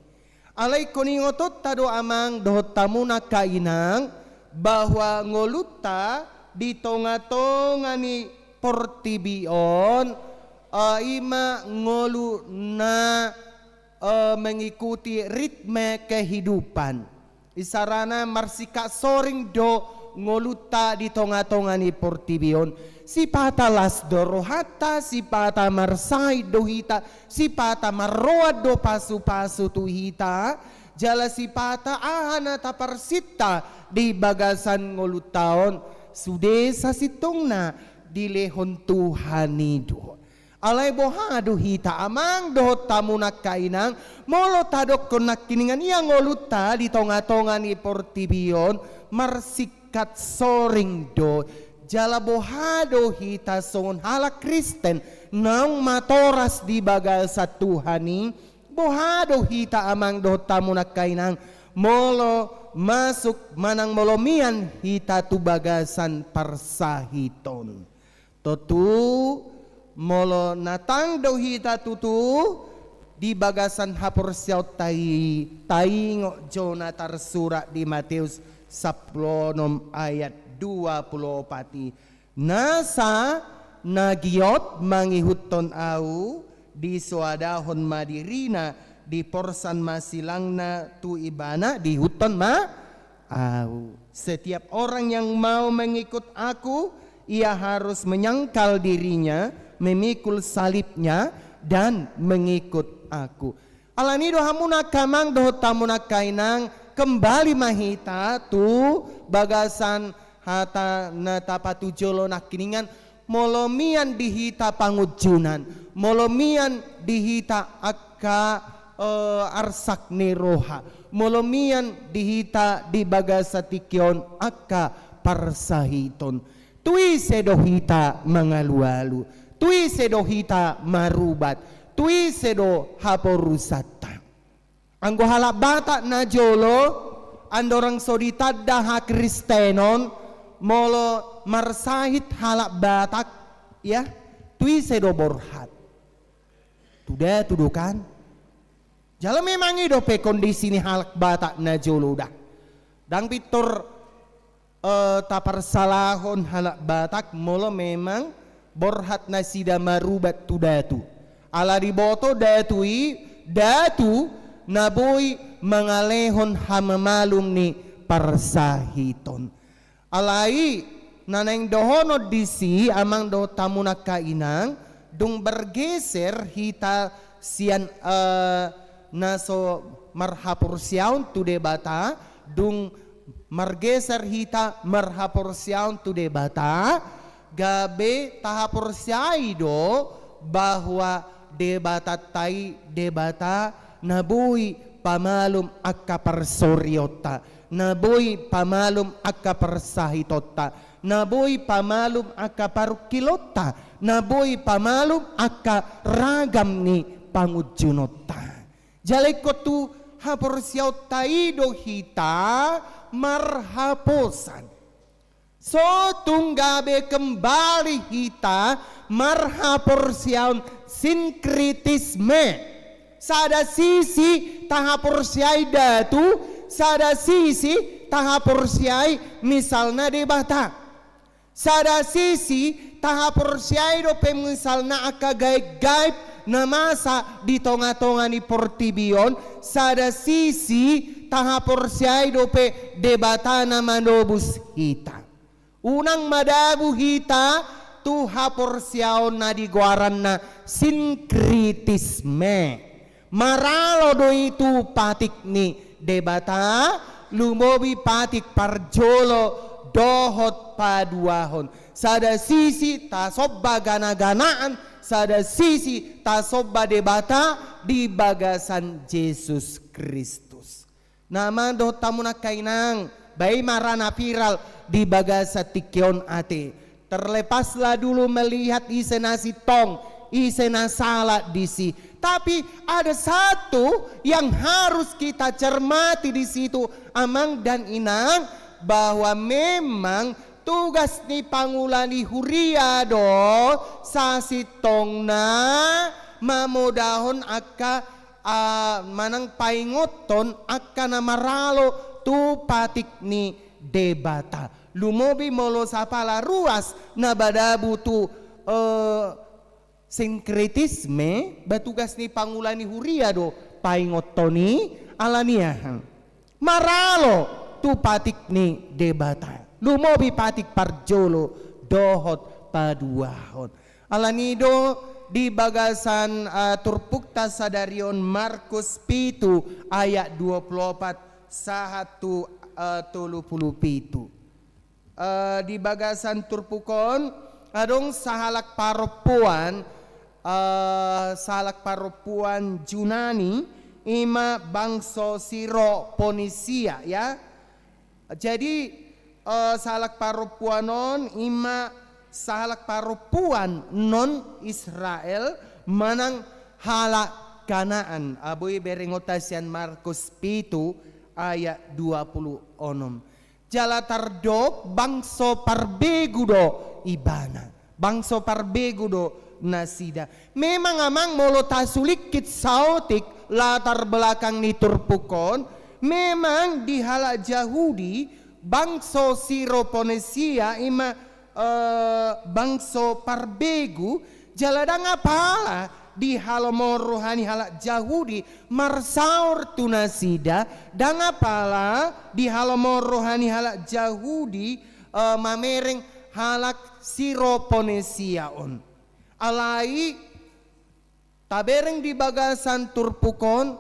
Alai ingkon ingotonta do amang dohot hamuna angka inang, bahwa ngolunta di tonga-tonga ni portibi on, eh, i ma ngolu na, eh, mengikuti ritme kehidupan. Isarana marsikat soring do ngolunta di tonga-tonga ni portibi on. Sipata las do rohanta, sipata marsahit do hita, sipata marroan do pasu-pasu tu hita, jala sipata aha na taparsinta di bagasan ngolunta on, sude sasintongna dilehon Tuhan i do. Alai boha do hita amang dohot hamu nangkaningan, molo tadokkon nangkiningan ia ngolunta di tonga-tonga ni portibi on marsingkat soring do, jala boha do hita songon halak Kristen naung matoras di bagasan Tuhan i, boha do hita amang dohot hamu nangkaningan, molo masuk manang molo mian hita tu bagasan parsahiton. Tontu, molo na tang do hita tutu di bagasan haporseaonta i, taingot jo na tarsurat di Mateus sampulu onom ayat dua pulu opat i, nasa na giot mangihuthon Ahu, disoadahon ma dirina, diporsan ma silangna tu ibana, diihuthon ma Ahu. Setiap orang yang mau mengikut Aku, ia harus menyangkal dirinya, memikul salibnya, dan mengikut Aku. Alani do hamu nangkin amang dohot hamu nangkin inang, kembali ma hita tu bagasan hata na tapatujolo nangkiningan, molo mian di hita pangunjunan, molo mian di hita angka, eh, arsak ni roha, molo mian di hita di bagasan tingki on angka parsahiton. Tu ise do hita mangalualu, tu ise do hita marubat, tu ise do haporusanta. Anggo halak Batak na jolo, andorang so ditanda hakristenon, molo marsahit halak Batak, ya, tu ise do borhat. Tu datu do kan. Jala memang i dope kondisi ni halak Batak na jolo da. Ndang pintor, eh, taparsalahon halak Batak molo memang borhat nasida marubat tu datu. Ala diboto datu i, datu na boi mangalehon hamamalum ni parsahiton. Alai, na naeng dohonon disi, amang dohot hamu nangkin inang, dung bergeser hita sian, eh, na so marhaporseaon tu Debata, dung margeser hita marhaporseaon tu Debata, gabe tahaporseai do bahwa Debatanta i Debata na boi pamalum angka parsorionta, na boi pamalum angka parsahitonta, na boi pamalum angka parungkilonta, na boi pamalum angka ragam ni pangunjunonta. Jala ingkon tu haporseaonta i do hita marhaposan. So tung gabe kembali hita marhaporseaon sinkretisme. Sada sisi tahaporseai datu, sada sisi tahaporseai misalna Debata. Sada sisi tahaporseai dope misalna angka gaib-gaib na masa di tonga-tonga ni portibi on, sada sisi tahaporseai dope Debata na manobus hita. Unang madabu hita tu haporseaon na digoaranna sinkretisme. Maralo do i tu patik ni Debata, lumobi patik parjolo dohot paduahon. Sada sisi tasomba gana-ganaan, sada sisi tasomba Debata di bagasan Jesus Kristus. Na amang dohot hamu nangkin inang, baen ma ra na viral di bagasan tingki on ate. Terlepaslah dulu melihat ise na sintong, ise na sala disi. Tapi ada satu yang harus kita cermati di situ, amang dan inang, bahwa memang tugas ni pangula ni huria do sasintongna mamodahon angka, ah, manang paingothon angka na maralo tu patik ni Debata. Lumobi molo sapala ruas na madabu tu, eh, sinkretisme, ba tugas ni pangula ni huria do paingothon i, alani aha? Maralo tu patik ni Debata. Lumobi patik parjolo dohot paduahon. Alani do di bagasan, eh, turpukta sadari on Markus pitu ayat dua pulu opat sahat tu, eh, tolu pulu pitu. Eh, di bagasan turpuk on adong sahalak parompuan, eh, sahalak parompuan Junani, ima bangso Siro Ponisia, ya. Jadi, eh, sahalak parompuan on ima sahalak parompuan non Israel manang halak Kanaan. Boi berengonta sian Markus pitu ayat dua pulu onom. Jala tardok bangso parbegu do ibana. Bangso parbegu do nasida. Memang amang, molo tasulingkit saotik latar belakang ni turpuk on, memang di halak Jahudi, bangso Siro Ponisia ima, eh, bangso parbegu, jala ndang apala di halomoan roha ni halak Jahudi marsaor tu nasida, ndang apala di halomoan roha ni halak Jahudi, eh, mamereng halak Siro Ponisia on. Alai tabereng di bagasan turpuk on,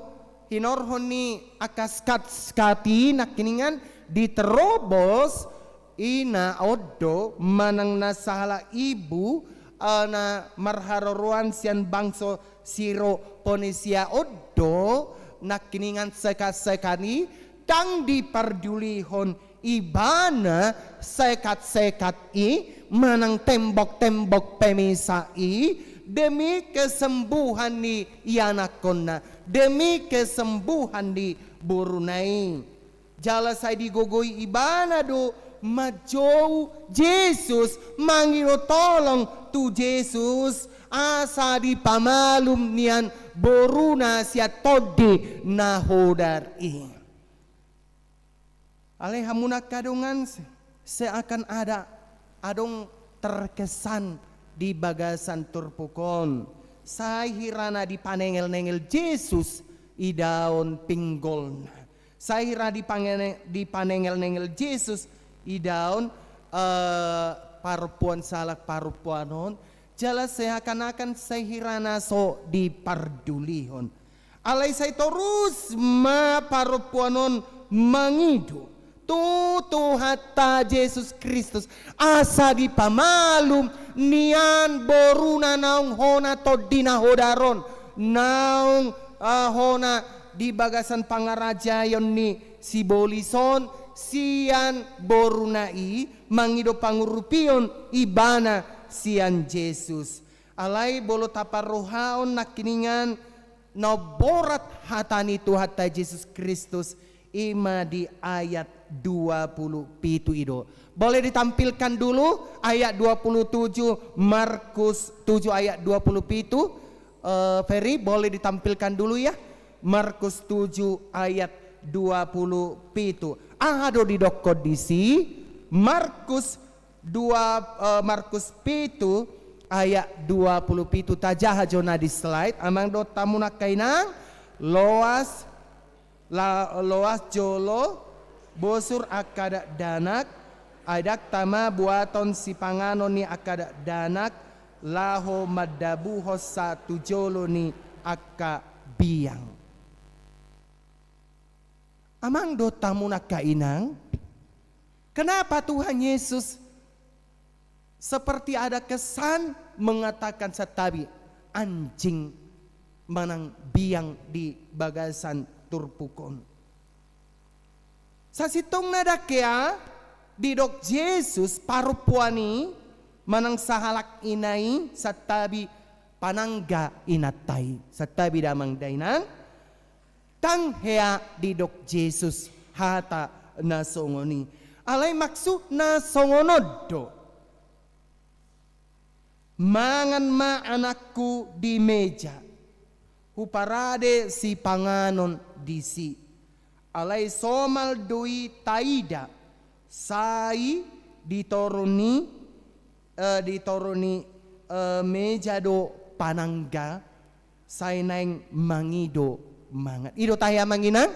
hinorhon ni angka sekat-sekat i nangkiningan diterobos, ina on do manang na sahalak ibu, eh, na marharoroan sian bangso Siro Ponisia on do nangkiningan sekat-sekat i, ndang dipardulihon ibana sekat-sekat i manang tembok-tembok pemisah i demi kesembuhan ni ianakkonna, demi kesembuhan ni boruna i. Jala sai digogoi ibana do manjou Jesus, mangido tolong tu Jesus, asa dipamalum nian boruna sian tondi na hodar i. Alai hamu angka dongan, se-, seakan ada adong terkesan di bagasan turpuk on. Sai hira na dipanengel-nengel Jesus idaon pinggolna. Sai hira dipangene-, dipanengel-nengel Jesus idaon, eh, parompuan sahalak parompuan on. Jala seakan-akan sai hira na so dipardulihon. Alai sai torus ma parompuan on mangido tu Tuhanta Jesus Kristus, asa dipamalum nian boruna naung hona tondi na hodar on, naung, ah, hona di bagasan pangarajaion ni sibolis on sian boruna i, mangido pangurupion ibana sian Jesus. Alai molo taparrohaon nangkiningan na umborat hata ni Tuhanta Jesus Kristus, ima di ayat dua pulu pitu i do. Boleh ditampilkan dulu ayat dua puluh tujuh, Markus tujuh ayat dua puluh pitu. Eh, Ferry, boleh ditampilkan dulu ya. Markus tujuh ayat dua puluh pitu. Aha do didokkon disi? Markus dua, eh, Markus pitu ayat dua puluh pitu, tajaha jo na di slide, amang dohot hamu angka inang. Loas, la-, loas jolo bosur angka dakdanak, ai ndang tama buaton sipanganon ni angka dakdanak, laho mandabuhon sa tu jolo ni angka biang. Amang dohot hamu angka inang, kenapa Tuhan Yesus seperti ada kesan mengatakan santabi anjing manang biang di bagasan turpuk on? Sasintongna ndang hea didok Jesus parompuan i manang sahalak ina i santabi panangga inanta i, santabi damang dainang. Ndang hea didok Jesus hata na songon i. Alai maksudna songon on do. Mangan ma anakku di meja, huparade sipanganon disi. Alai somal do i taida, sai di toru ni, eh, di toru ni, eh, meja do panangga, sai naeng mangido mangan. I do tahe amang inang?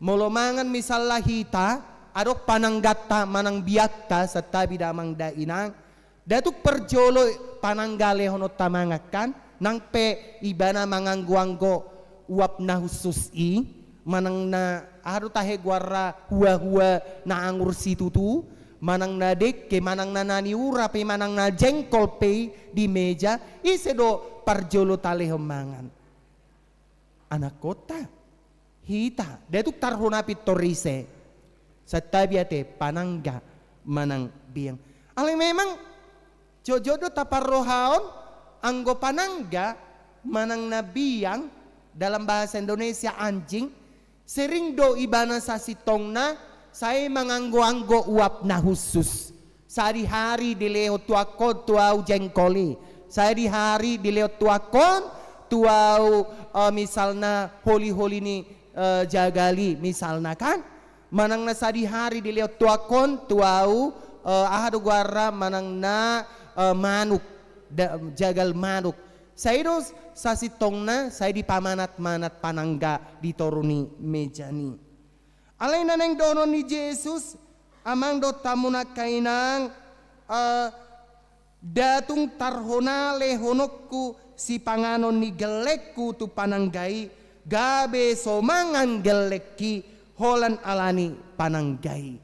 Molo mangan misalna hita, adong pananggata manang biangta, santabi damang dainang, nda tung parjolo panangga lehononta mangan kan, nang pe ibana manganggo-anggo uap na hushus i, manang na aha do tahe goarna, hua-hua na anggur situtu, manang na dengke, manang na naniura pe, manang na jengkol pe di meja, ise do parjolo talehon mangan? Anakkonta, hita, nda tung tarhona pintor ise. Santabi ate panangga manang biang. Alai memang jotjot do taparrohahon anggo panangga manang na biang dalam bahasa Indonesia anjing, sering do ibana sasintongna sai manganggo-anggo uap na hushus. Sadihari dilehon tuangkon tu ahu jengkol i. Sadihari dilehon tuangkon tu ahu, eh, misalna holi-holi ni, eh, jagal i, misalna kan. Manang na sadihari dilehon tuangkon tu ahu, eh, aha do goarna, manang na, eh, manuk, da-, jagal manuk. Sai do sasintongna, sai dipamanat-manat panangga di toru ni meja i. Alai na naeng dohonon ni Jesus, amang dohot hamu angka inang, eh, nda tung tarhona lehononku sipanganon ni gellengku tu panangga i, gabe so mangan gellengki holan ala ni panangga i.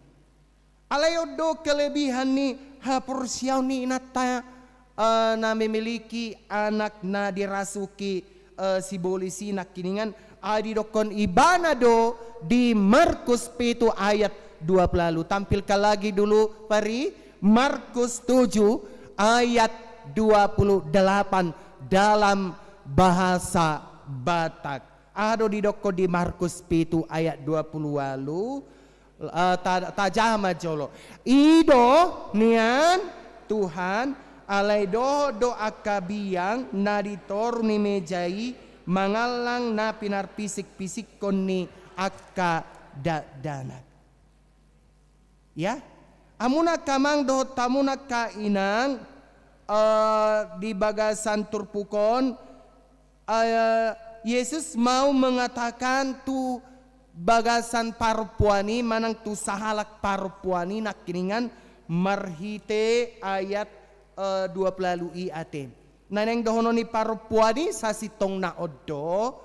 Alai on do kelebihan ni haporseaon ni inanta, eh, na memiliki anak na dirasuki, eh, sibolis i nangkiningan, ai didokkon ibana do di Markus pitu ayat dua puluh ualu. Tampilkan lagi dulu, Fari, Markus tujuh ayat dua puluh delapan dalam bahasa Batak. Aha do didokkon di Markus pitu ayat dua puluh ualu? Eh, ta-, tajaha ma jolo. I do nian Tuhan, alai dohot do angka biang na di toru ni meja i mangallang na pinarpisik-pisikkon ni angka dakdanak. Ya, hamu angka amang dohot hamu angka inang, eh, di bagasan turpuk on, eh, Jesus mau mengatakan tu bagasan parompuan i, manang tu sahalak parompuan i nangkiningan, marhite ayat, eh, dua puluh ualu i ate. Na naeng dohonon ni parompuan i sasintongna on do,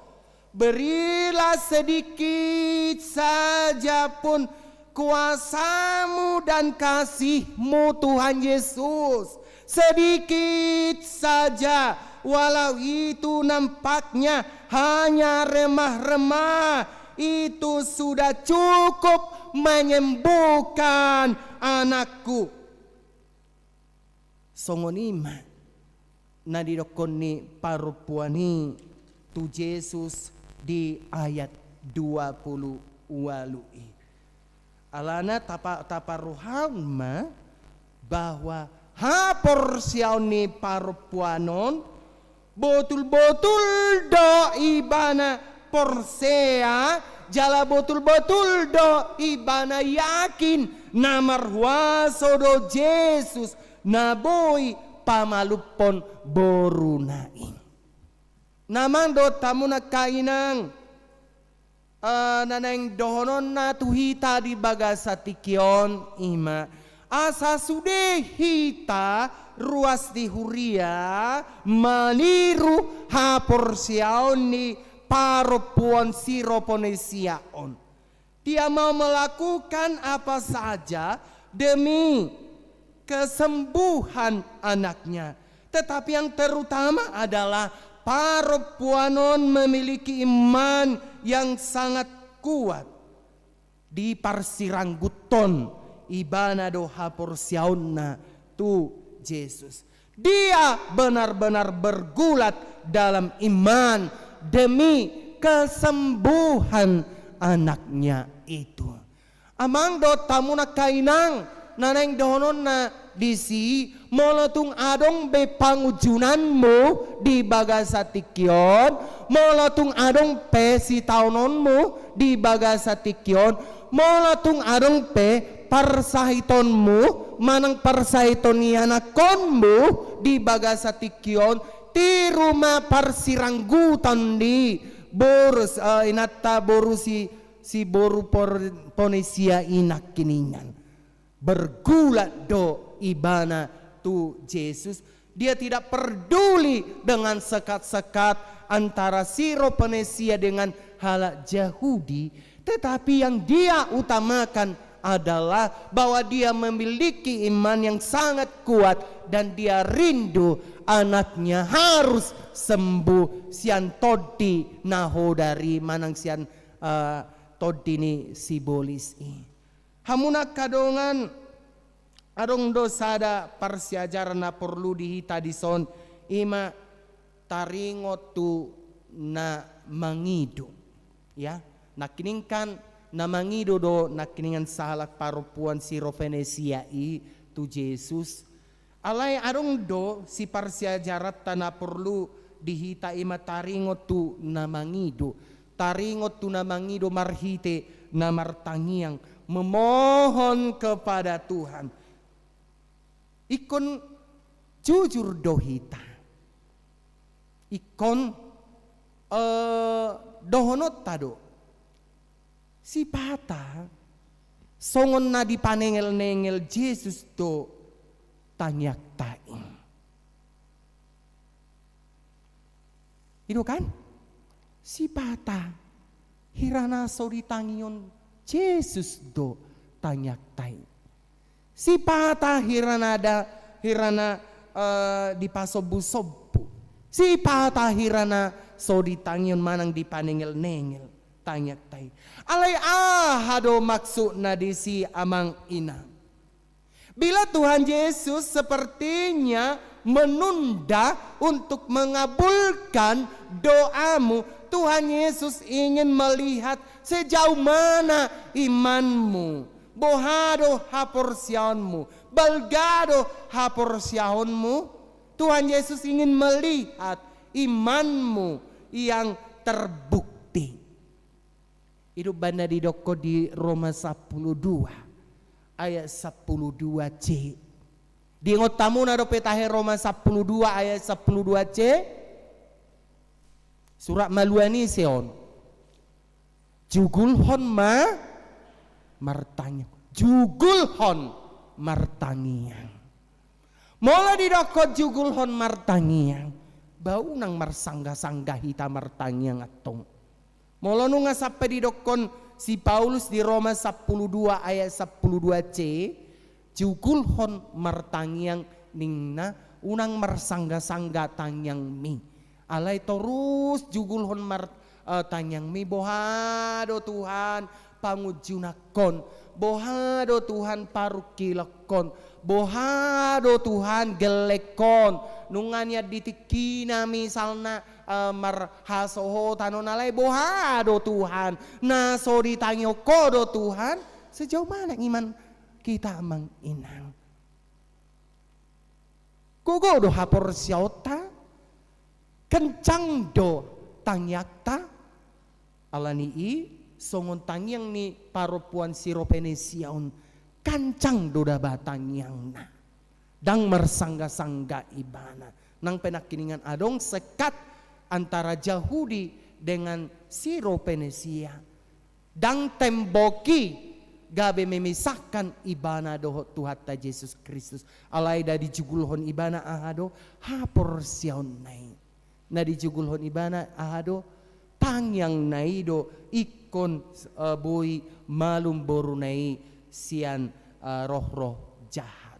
berilah sedikit saja pun kuasa-Mu dan kasih-Mu, Tuhan Yesus. Sedikit saja, walau itu nampaknya hanya remah-remah, itu sudah cukup menyembuhkan anakku. Songon i ma na didokkon ni parompuan i tu Jesus di ayat dua puluh ualu i. Alana tapa-, taparrohahon ma bahwa haporseaon ni parompuan on botul-botul do ibana porsea, jala botul-botul do ibana yakin na marhuaso do Jesus na boi pamalumhon boruna i. Na amang dohot hamu angka inang, eh, na naeng dohononna tu hita di bagasan tingki on i ma, asa sude hita ruas di huria maniru haporseaon ni parompuan Siroponisia on. Dia mau melakukan apa saja demi kesembuhan anaknya. Tetapi yang terutama adalah parompuan on memiliki iman yang sangat kuat. Diparsirangguthon ibana do haporseaonna tu Jesus. Dia benar-benar bergulat dalam iman demi kesembuhan anaknya itu. Amang dohot hamu angka inang, na naeng dohononna disi, molo tung adong be pangunjunanmu di bagasan tingki on, molo tung adong pe sitaononmu di bagasan tingki on, molo tung adong pe parsahitonmu manang parsahiton ni anakkonmu di bagasan tingki on, tiru ma parsirangguthon ni boru, eh, inanta boru si si boru Por-, Ponisia i nangkiningan. Bergulat do ibana tu Jesus. Dia tidak peduli dengan sekat-sekat antara Siropenesia dengan halak Jahudi, tetapi yang dia utamakan adalah bahwa dia memiliki iman yang sangat kuat dan dia rindu anaknya harus sembuh sian tondi na hodari manang sian, eh, tondi ni sibolis i. Hamu angka dongan, adong do sada parsiajaran na porlu di hita dison, ima taringot tu na mangido. Ya, nangkiningan na mangido do nangkiningan sahalak parompuan Siropenesia i tu Jesus. Alai adong do siparsiajaranta na porlu di hita, ima taringot tu na mangido, taringot tu na mangido marhite na martangiang, memohon kepada Tuhan. Ingkon jujur do hita. Ingkon, eh, dohononta do. Sipata songon na dipanengel-nengel Jesus do tangiangta i. I do kan? Sipata hira na so ditangihon Jesus do tangiangta i. Sipata hira na da, hira na, eh, dipasombu-sombu. Sipata hira na so ditangihon manang dipanengel-nengel tangiangta i. Alai aha do maksudna disi, amang inang? Bila Tuhan Yesus sepertinya menunda untuk mengabulkan doamu, Tuhan Yesus ingin melihat sejauh mana imanmu, boha do haporseaonmu, balga do haporseaonmu. Tuhan Yesus ingin melihat imanmu yang terbukti. I do umbahen na didokkon di Roma sampulu dua ayat sampulu dua C. Diingot hamuna dope tahe Roma sampulu dua ayat sampulu dua C? Surat malua ni ise on. Jugulhon ma martangiang. Jugulhon martangiang. Molo didokkon jugulhon martangiang, ba unang marsangga-sangga hita martangiang antong. Molo nunga sampe didokkon si Paulus di Roma sampulu dua ayat sampulu dua C, jugulhon martangiang ninna, unang marsangga-sangga tangiangmi. Alai torus jugulhon mar-, eh, tangiangmi, boha do Tuhan pangunjunanhon, boha do Tuhan parungkilonhon, boha do Tuhan gellengkon, nunga nian di tingkina misalna, eh, marhasohotan on, alai boha do Tuhan na so ditangihon Ho do Tuhan, sejauh mana iman kita, amang inang? Gogo do haporseaonta, kencang do tangiangta, ala ni i songon tangiang ni parompuan Siropenesia on, kencang do daba tangiangna. Ndang marsangga-sangga ibana. Nang pe nangkiningan adong sekat antara Jahudi dengan Siropenesia. Ndang tembok i gabe memisahkan ibana dohot Tuhanta Jesus Kristus. Alai na dijugulhon ibana aha do? Haporseaonna i. Na dijugulhon ibana aha do? Tangiangna i do ingkon, eh, boi malum boruna i sian, eh, roh-roh jahat.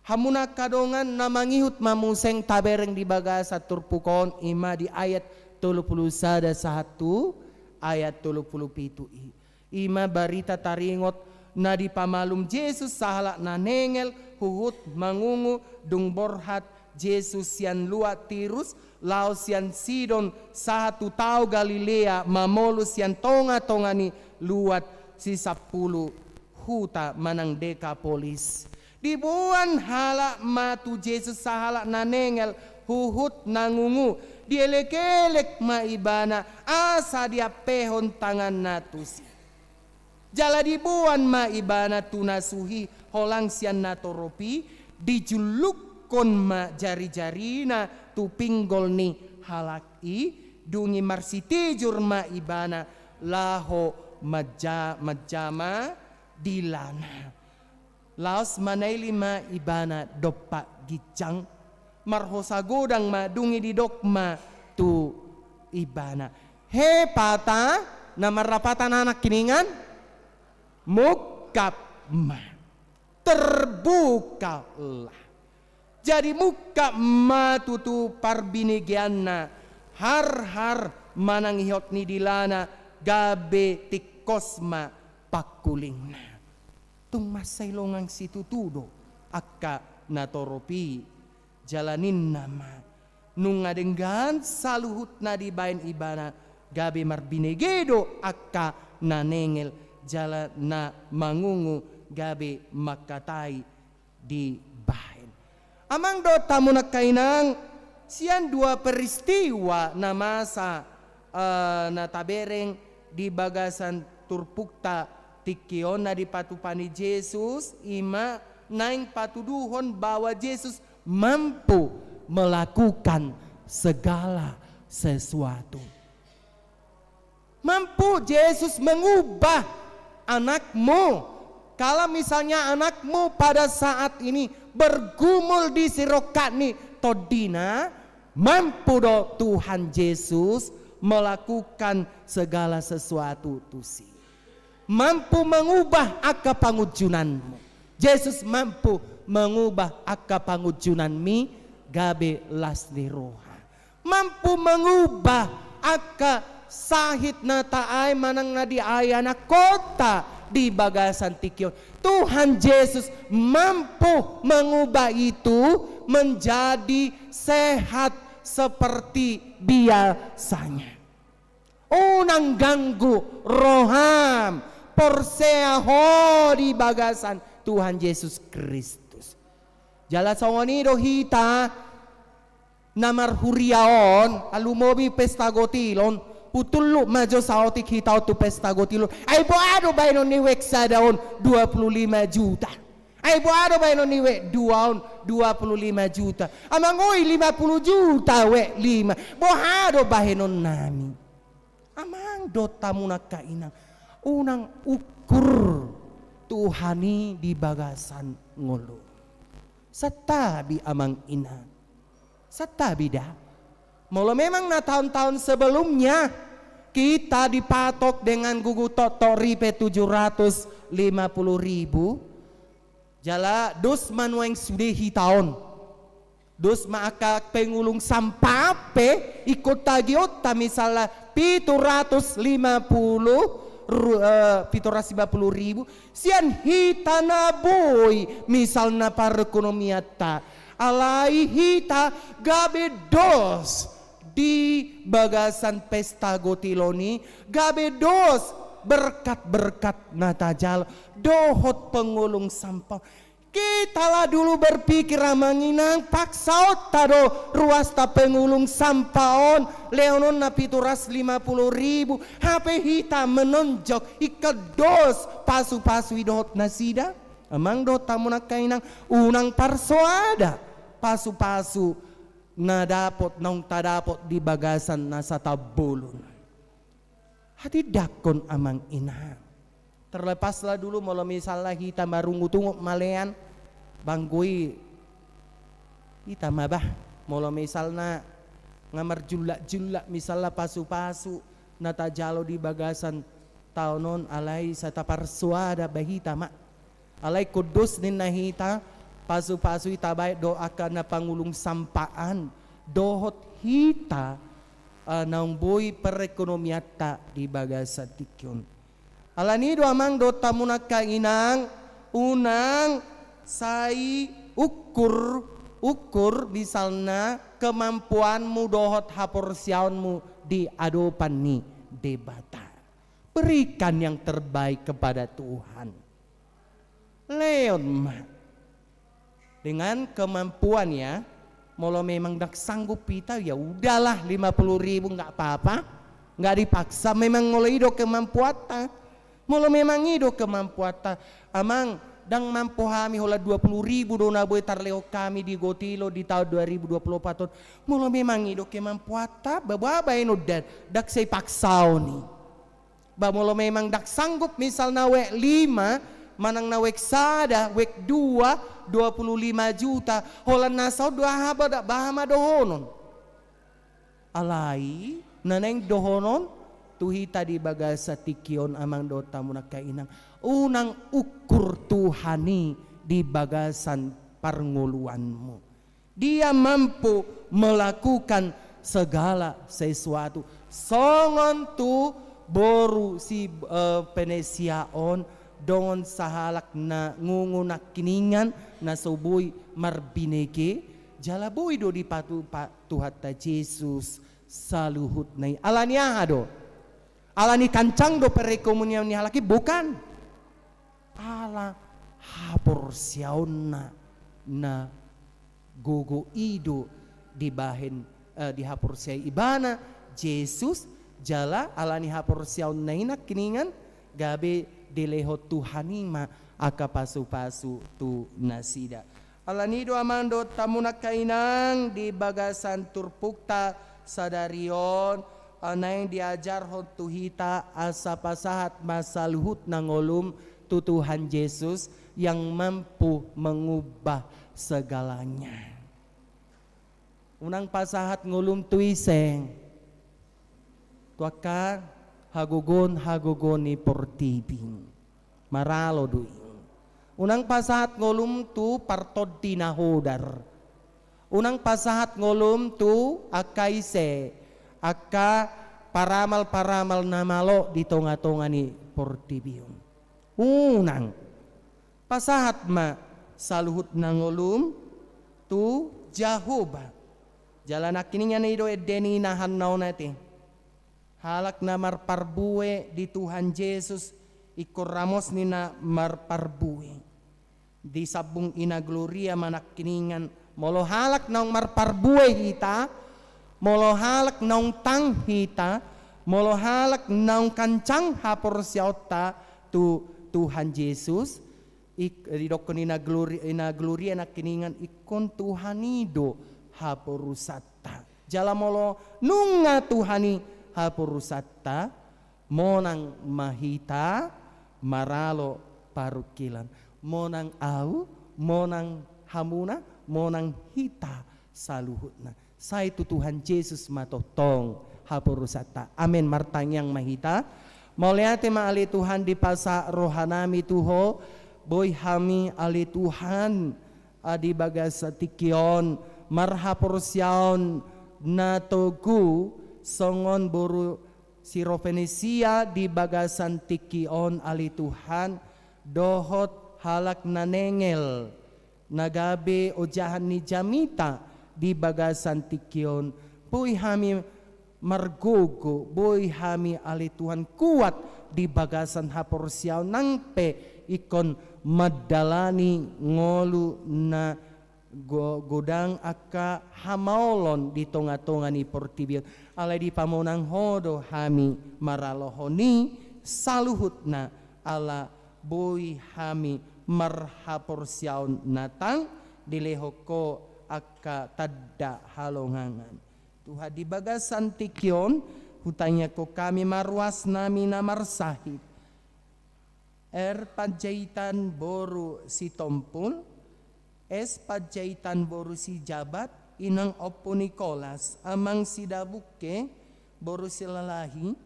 Hamuna angka dongan, na mangihut ma muse tabereng di bagasan turpuk on, ima di ayat tolu pulu sada sahat tu ayat tolu pulu pitu i. Ima barita taringot na dipamalum Jesus sahalak na nengel huhut mangungu dung borhat Jesus sian luat Tirus, laos sian Sidon sahat tu tao Galilea mamolus sian tonga-tonga ni luat Sisampulu Huta manang Dekapolis. Diboan halak ma tu Jesus sahalak na nengel huhut na ngungu, dielek-elek ma ibana asa diampehon tanganna tusi. Jala diboan ma ibana tu na suhi holang sian natorop i, dijullukkon ma jari-jarina tu pinggol ni halak i, dung i marsitijur ma ibana laho Manjama dilana. Laos manaili ma ibana dompak ginjang. Marhosa godang ma dung i didok ma tu ibana: He pata, na marrapatan anak hiningan, mungkap ma. Terbukalah. Jadi mungkap ma tutu parbinegeanna, harhar manang ihot ni dilana, gabe tingkos ma pangkulingna. Tung mansai longang situtu do angka natorop i. Jala ninna ma, nunga denggan saluhutna dibaen ibana, gabe marbinege do angka na nengel, jala na mangungu gabe mangkatai dibaen. Amang dohot hamu angka inang, sian dua peristiwa na masa, eh, na tabereng di bagasan turpukta tingki on na dipatupa ni Jesus, i ma naeng patuduhon bahwa Jesus mampu melakukan segala sesuatu. Mampu Jesus mengubah anakmu. Kalau misalnya anakmu pada saat ini bergumul di sirongkap ni tondina, mampu do Tuhan Jesus melakukan segala sesuatu tusi. Mampu mengubah angka pangunjunanmu. Jesus mampu mengubah angka pangunjunanmi gabe las ni roha. Mampu mengubah angka sahit na taai manang na diaihon angka hita di bagasan tingki on. Tuhan Jesus mampu mengubah itu menjadi sehat seperti biasanya. Unang ganggu roham, porsea ho di bagasan Tuhan Jesus Kristus. Jala songon i do hita na marhuria on, alumobi pesta gotilon, hutuluk ma jo saotik hita on tu pesta gotilon. Ai boha do bahenon ni wek sada on dua puluh lima juta. Ai boha do bahenon ni wek dua on dua puluh lima juta. Amang oi, lima puluh juta wek lima. Boha do bahenonnami? Amang dohot hamu angka inang, unang ukur Tuhan i di bagasan ngolu. Santabi amang inang. Santabi da. Molo memang na tahun-tahun sebelumnya kita dipatok dengan gugu toktok ripe tujuh ratus lima puluh ribu, jala dos ma nuaeng sude hita on. Dos ma angka pengulung sampah pe ingkon tagihonta misalna pitu ratus lima puluh ru-, eh, pitu ratus lima puluh ribu, sian hita na boi misalna perekonomianta. Alai hita gabe dos di bagasan pesta gotilon i, gabe dos berkat-berkat na tajalo dohot pengulung sampah. Kita lah dulu berpikir amang inang, paksaonta do ruasta pengulung sampah on, lehononna pitu ratus lima puluh ribu, hape hita menonjok ingkon dos pasu-pasu i dohot nasida. Amang dohot hamu angka inang, unang parsoada pasu-pasu na dapot, naung tadapot di bagasan na satambolon. Hatindangkon amang inang. Terlepaslah dulu molo misalna hita marungut-ungut malean, banggo i hita ma bah. Molo misalna nga marjullak-jullak misalna pasu-pasu na tajalo di bagasan taon on, alai sai taparsoada bah hita ma. Alai ingkon dos ninna hita, pasu-pasu i tabaen do angka na pangulung sampah an, dohot hita, eh, naung boi perekonomianta di bagasan tingki on. Alani do amang dohot hamu angka inang, unang sai ukur, ukur misalna kemampuanmu dohot haporseaonmu di adopan ni Debata. Berikan yang terbaik kepada Tuhan. Lehon ma. Dengan kemampuan ya. Molo memang ndang sanggup hita, ya udahlah, lima puluh ribu nggak apa-apa. Nggak dipaksa memang molo i do kemampuanta. Molo memang i do kemampuanta. Amang, ndang mampu hami holan dua puluh ribu do na boi tarlehon hami di gotilo di taon dua ribu dua puluh opat on. Molo memang i do kemampuanta, ba-, ba-, bahenon da, ndang sai paksaon i. Ba molo memang ndang sanggup, misalna wijk lima, manang na wijk sada, wijk dua, dua puluh lima juta, holan na saut do aha ba da, baha ma dohonon. Alai, na naeng dohonon, tu hita di bagasan tingki on amang dohot hamu angka inang, unang ukur Tuhan i di bagasan parngoluanmu. Dia mampu melakukan segala sesuatu. Songon tu boru si, eh, Venesia on, dongan sahalak na ngungu nangkiningan na so boi marbinege, jala boi do dipatupa Tuhanta Jesus saluhutna i. Alani aha do? Alani kancang do perekonomian ni halak i? Bukan. Ala haporseaonna na gogo i do dibahen, eh, dihaporseai ibana Jesus, jala alani haporseaonna i nangkiningan gabe dilehon Tuhan i ma angka pasupasu tu nasida. Alani do amang dohot hamu angka inang, di bagasan turpukta sadari on, eh, naeng diajarhon tu hita asa pasahat ma saluhut na ngolum tu Tuhan Jesus yang mampu mengubah segalanya. Unang pasahat ngolum tu ise? Tu angka hagogoon-hagogoon ni portibi. Maralo do i. Unang pasahat ngolum tu partondi na hodar. Unang pasahat ngolum tu angka ise, angka paramal-paramal na malo di tonga-tonga ni portibi on. Unang. Pasahat ma saluhut na ngolum tu Jahowa. Jala nangkiningan i do ende ni nahanna on ate. Halak na marparbue di Tuhan Jesus, ingkon ramos ni na marparbue. Disambung Ina Gloria ma nangkiningan, molo halak naung marparbue hita, molo halak naung tang hita, molo halak naung kancang haporseaonta tu Tuhan Jesus, ik-, didokkon Ina Glori-, Ina Gloria nangkiningan, ingkon Tuhan i do haporusanta. Jala molo nunga Tuhan i haporusanta, monang ma hita maralo parungkilan. Monang ahu, monang hamuna, monang hita saluhutna. Sai tu Tuhan Jesus ma tongtong haporusanta. Amen. Martangiang ma hita. Mauliate ma ale Tuhan dipasahat rohanami tu Ho, boi hami ale Tuhan, ah, di bagasan tingki on marhaporseaon na togu songon boru Sirovenesia di bagasan tingki on ale Tuhan, dohot halak na nengel na gabe ojahan ni jamita di bagasan tingki on. Boi hami margogo, boi hami ale Tuhan kuat di bagasan haporseaon nang pe ingkon mandalani ngolu na go-, godang angka hamaolon di tonga-tonga ni portibi on. Alai dipamonang Ho do hami maralohon i saluhutna, ala boi hami marhaporseaon na tang dilehon Ho angka tanda halongangan. Tuhan, di bagasan tingki on, hutangiangkon hami ma ruasnami na marsahit. R. Panjaitan boru Sitompul, S. Panjaitan boru Sijabat, Inang Ompu Nikolas, Amang Sidabungke boru Silalahi,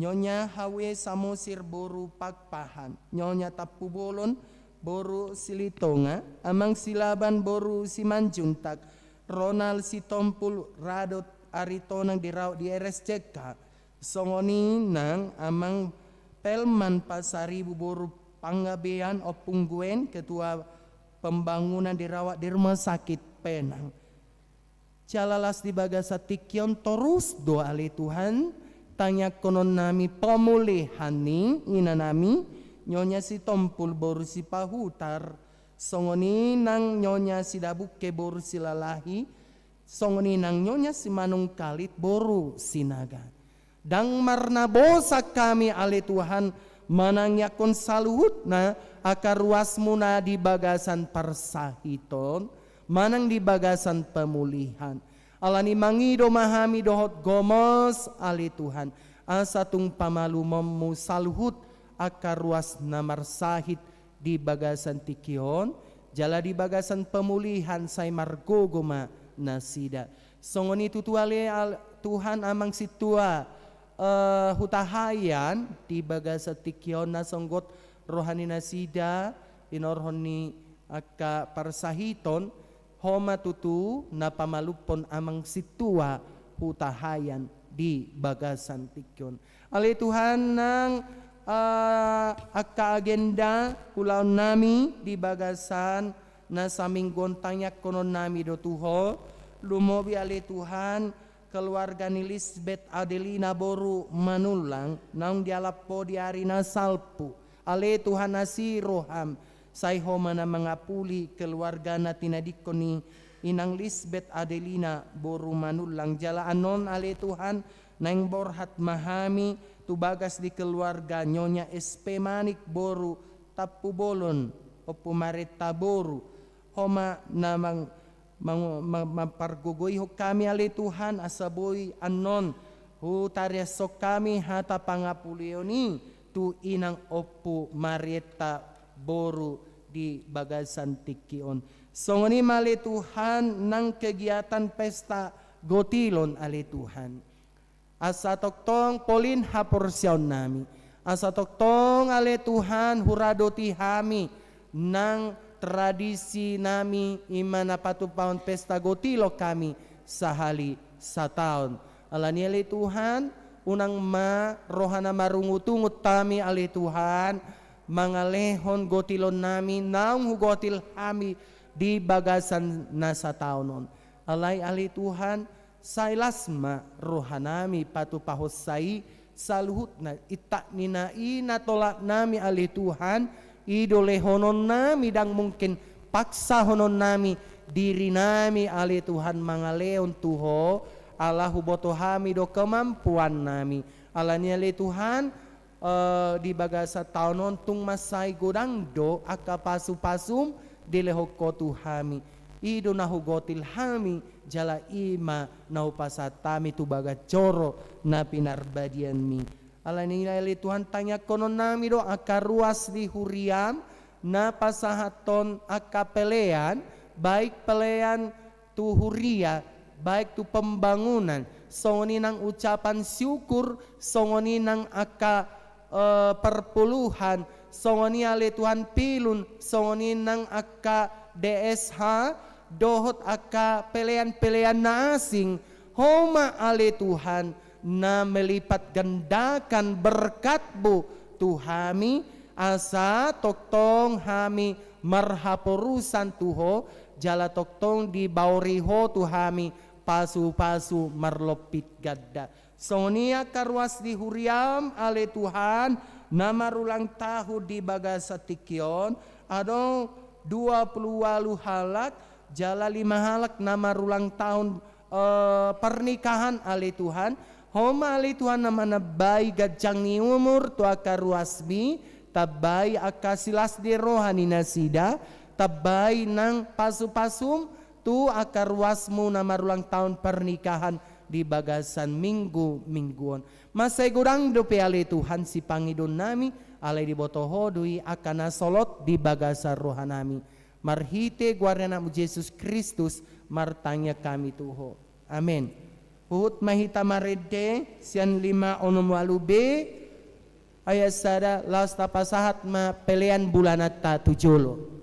Nyonya H W Samosir boru Pakpahan, Nyonya Tampubolon boru Silitonga, Amang Silaban boru Simanjuntak, Ronald Sitompul Radot Aritonang dirawat di R S C K, songon i nang Amang Pelman Pasaribu boru Panggabean, Ompung Gwen, Ketua Pembangunan dirawat di Rumah Sakit Penang. Jala las di bagasan tingki on torus do ale Tuhan, tangiangkononnami pamulihan ni inanami, Nyonya Sitompul boru Sipahutar, songon i nang Nyonya Sidabungke boru Silalahi, songon i nang Nyonya Simanungkalit boru Sinaga. Ndang marnabosa hami ale Tuhan, manangiangkon saluhutna angka ruasmuna di bagasan parsahiton, manang di bagasan pamulihan. Alani mangido ma hami dohot gomos ale Tuhan, Asa tung pamalumonmu saluhut angka ruas na marsahit di bagasan tingki on, jala di bagasan pemulihan sai margogo ma nasida. Songon i tutu ale al-, Tuhan, amang sintua, eh, Hutahaean, di bagasan tingki on na songgot roha ni nasida, inorhon ni angka parsahiton, Ho ma tutu na pamalumhon amang sintua Hutahaean di bagasan tingki on. Ale Tuhan, nang, eh, angka agenda ulaonnami di bagasan na saminggu on, tangiangkononnami do tu Ho, lumobi ale Tuhan, keluarga ni Lisbet Adelina boru Manullang, naung dialap Ho di ari na salpu. Ale Tuhan, asi roham, sai Ho ma na mangapuli keluarga na tinadingkon ni inang Lisbet Adelina boru Manullang. Jala annon ale Tuhan, naeng borhat ma hami tu bagas di keluarga Nyonya S P Manik boru Tampubolon, Ompu Mareta boru. Ho ma na mang-, mang-, ma-, mampargogoihon hami ale Tuhan, asa boi annon hutariashon hami hata pangapulion i tu inang Ompu Mareta boru di bagasan tingki on. Songon i ma ale Tuhan nang kegiatan pesta gotilon ale Tuhan. Asa tongtong polin haporseaonnami. Asa tongtong ale Tuhan huradoti hami nang tradisinami i ma na patupahon pesta gotilon hami sahali sataon. Alani i ale Tuhan, unang ma roha na marungutungut hami ale Tuhan, mangalehon gotilonnami naung hugotil hami di bagasan na sataon on. Alai ale Tuhan, sai las ma rohanami patupahonsa i saluhutna, intak ni na i na tolapnami ale Tuhan, i do lehononnami, ndang mungkin paksahononnami dirinami ale Tuhan mangalehon tu Ho, ala huboto hami do kemampuannami. Alani i ale Tuhan, eh, di bagasan taon on tung mansai godang do angka pasupasum dilehon Ho tu hami. I do na hugotil hami, jala i ma na hupasahat hami tu bagas joro na pinarbadianmi. Alani i ale Tuhan, tangiangkononnami do angka ruas di huriam na pasahathon angka pelean, baik pelean tu huria, baik tu pembangunan, songon i nang ucapan syukur, songon i nang angka, eh, perpuluhan, songon i ale Tuhan pilun, songon i nang angka D S H, dohot angka pelean-pelean na asing, Ho ma ale Tuhan na melipat gandakan berkat-Mu tu hami, asa tongtong hami marhaporusan tu Ho, jala tongtong dibaori Ho tu hami pasupasu marlompit ganda. Songon i angka ruas di huriam ale Tuhan, na marulang tahun di bagasan tingki on, adong dua puluh ualu halak, jala lima halak na marulang tahun, eh, pernikahan ale Tuhan. Ho ma ale Tuhan na manambai ganjang ni umur tu angka ruasmi, tambai angka silas ni roha ni nasida, tambai nang pasupasum tu angka ruasmu na marulang tahun pernikahan di bagasan minggu-minggu on. Mansai godang dope ale Tuhan sipangidoonnami, alai diboto Ho do i angka na solot di bagasan rohanami. Marhite goar ni AnakMu Jesus Kristus, martangiang hami tu Ho. Amen. Huhut ma hita marende sian lima onom ualu B, ayat sada, laos tapasahat ma pelean bulananta tu jolo.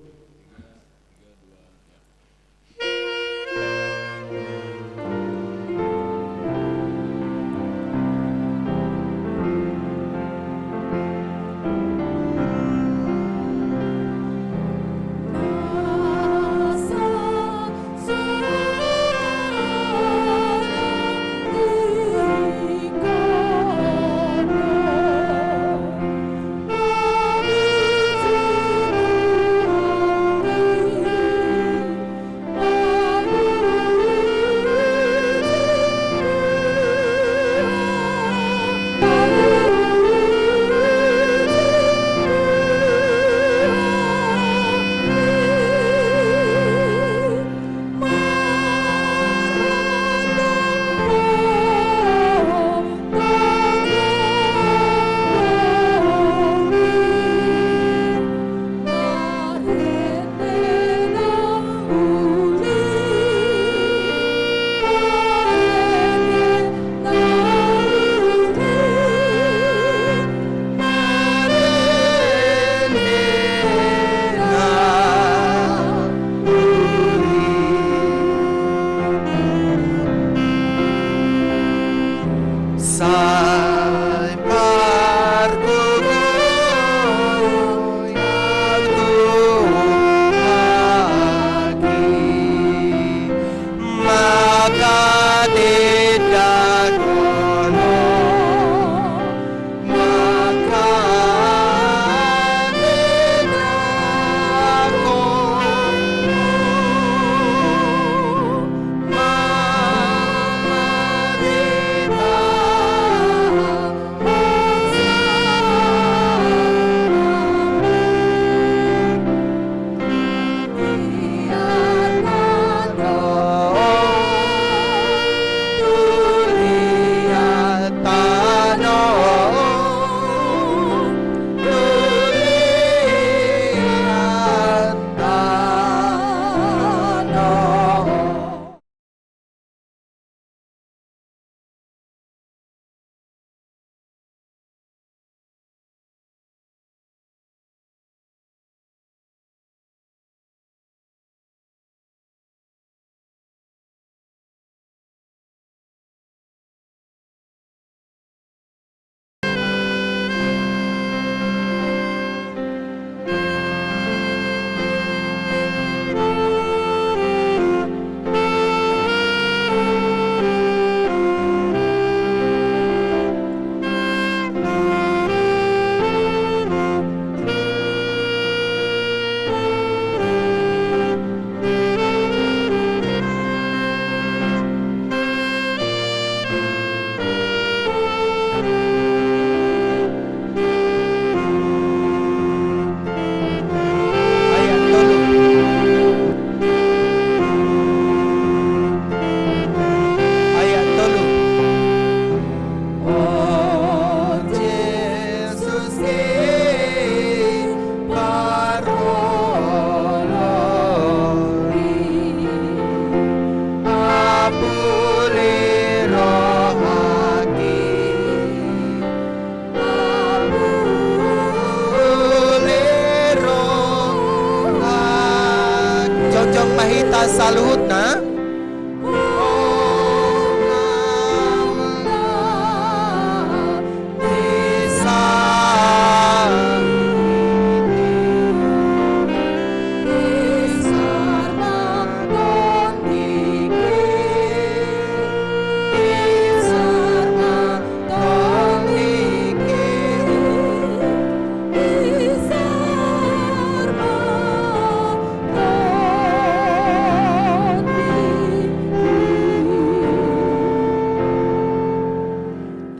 Saluhutna.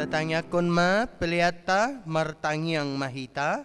Tatangiangkon ma peleanta, martangiang ma hita.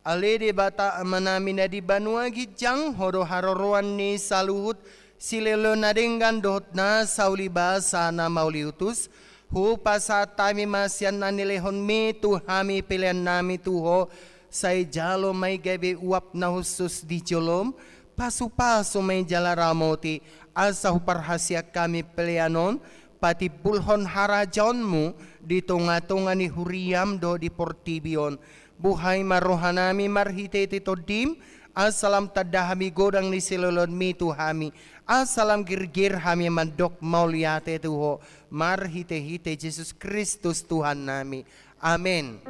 Ale Debata Amanami na di banua ginjang, Ho do haroroan ni saluhut silehon na denggan dohot na saulibasa na mauliutus. Hupasahat hami ma sian na nilehonMi tu hami peleannami tu Ho, sai jalo ma i gabe uap na hushus di jolom, pasupasu ma i jala ramoti, asa huparhaseang hami pelean on patimbulhon harajaonMu di tongatonga ni huriaM dohot di portibi on. Buhai ma rohanami marhitehite TondiM, asa lam tanda hami godang ni silehonMi tu hami, asa lam girgir hami mandok mauliate tu Ho, marhitehite Jesus Kristus Tuhannami. Amen.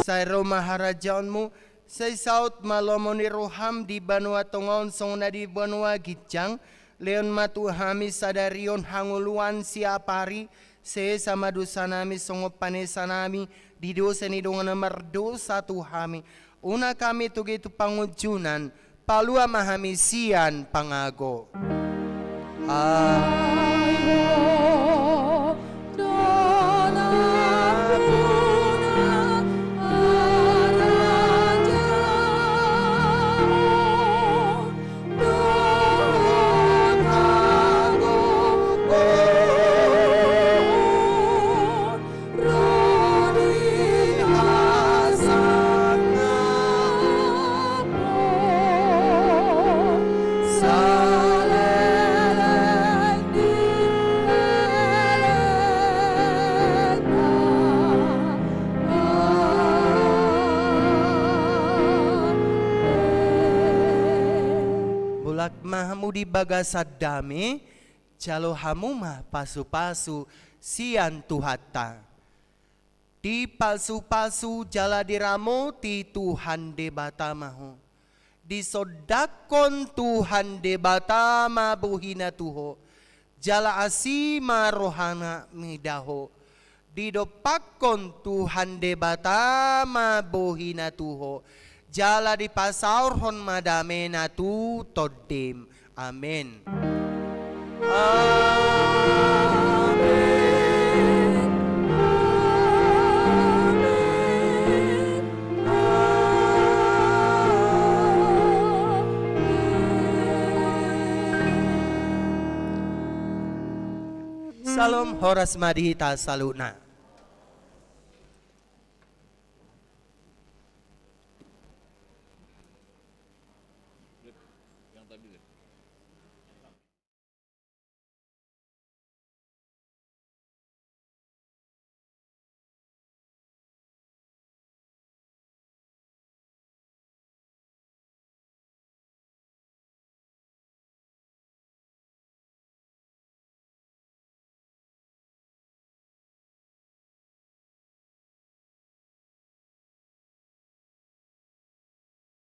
Sai ro ma harajaonMu, sai saut ma lomo ni rohaM di banua tonga on songon na di banua ginjang. Lehon ma tu hami sadari on hangoluan siapari, sesa ma dosanami songon panesanami di dosa ni dongan na mardosa tu hami. Unang hami togihon tu pangunjunan, palua ma hami sian pangago. Amen. Mulak ma hamu di bagasan dame, jalo hamu ma pasupasu sian Tuhanta. Dipasupasu jala diramoti Tuhan Debata ma ho. Disondangkon Tuhan Debata ma bohina tu ho, jala asi ma rohana mida ho. Didompakkon Tuhan Debata ma bohina tu ho, jala dipasaorhon ma damena tu tondim. Amen. Amen. Amen. Amen. Syalom, horas ma di hita saluhutna.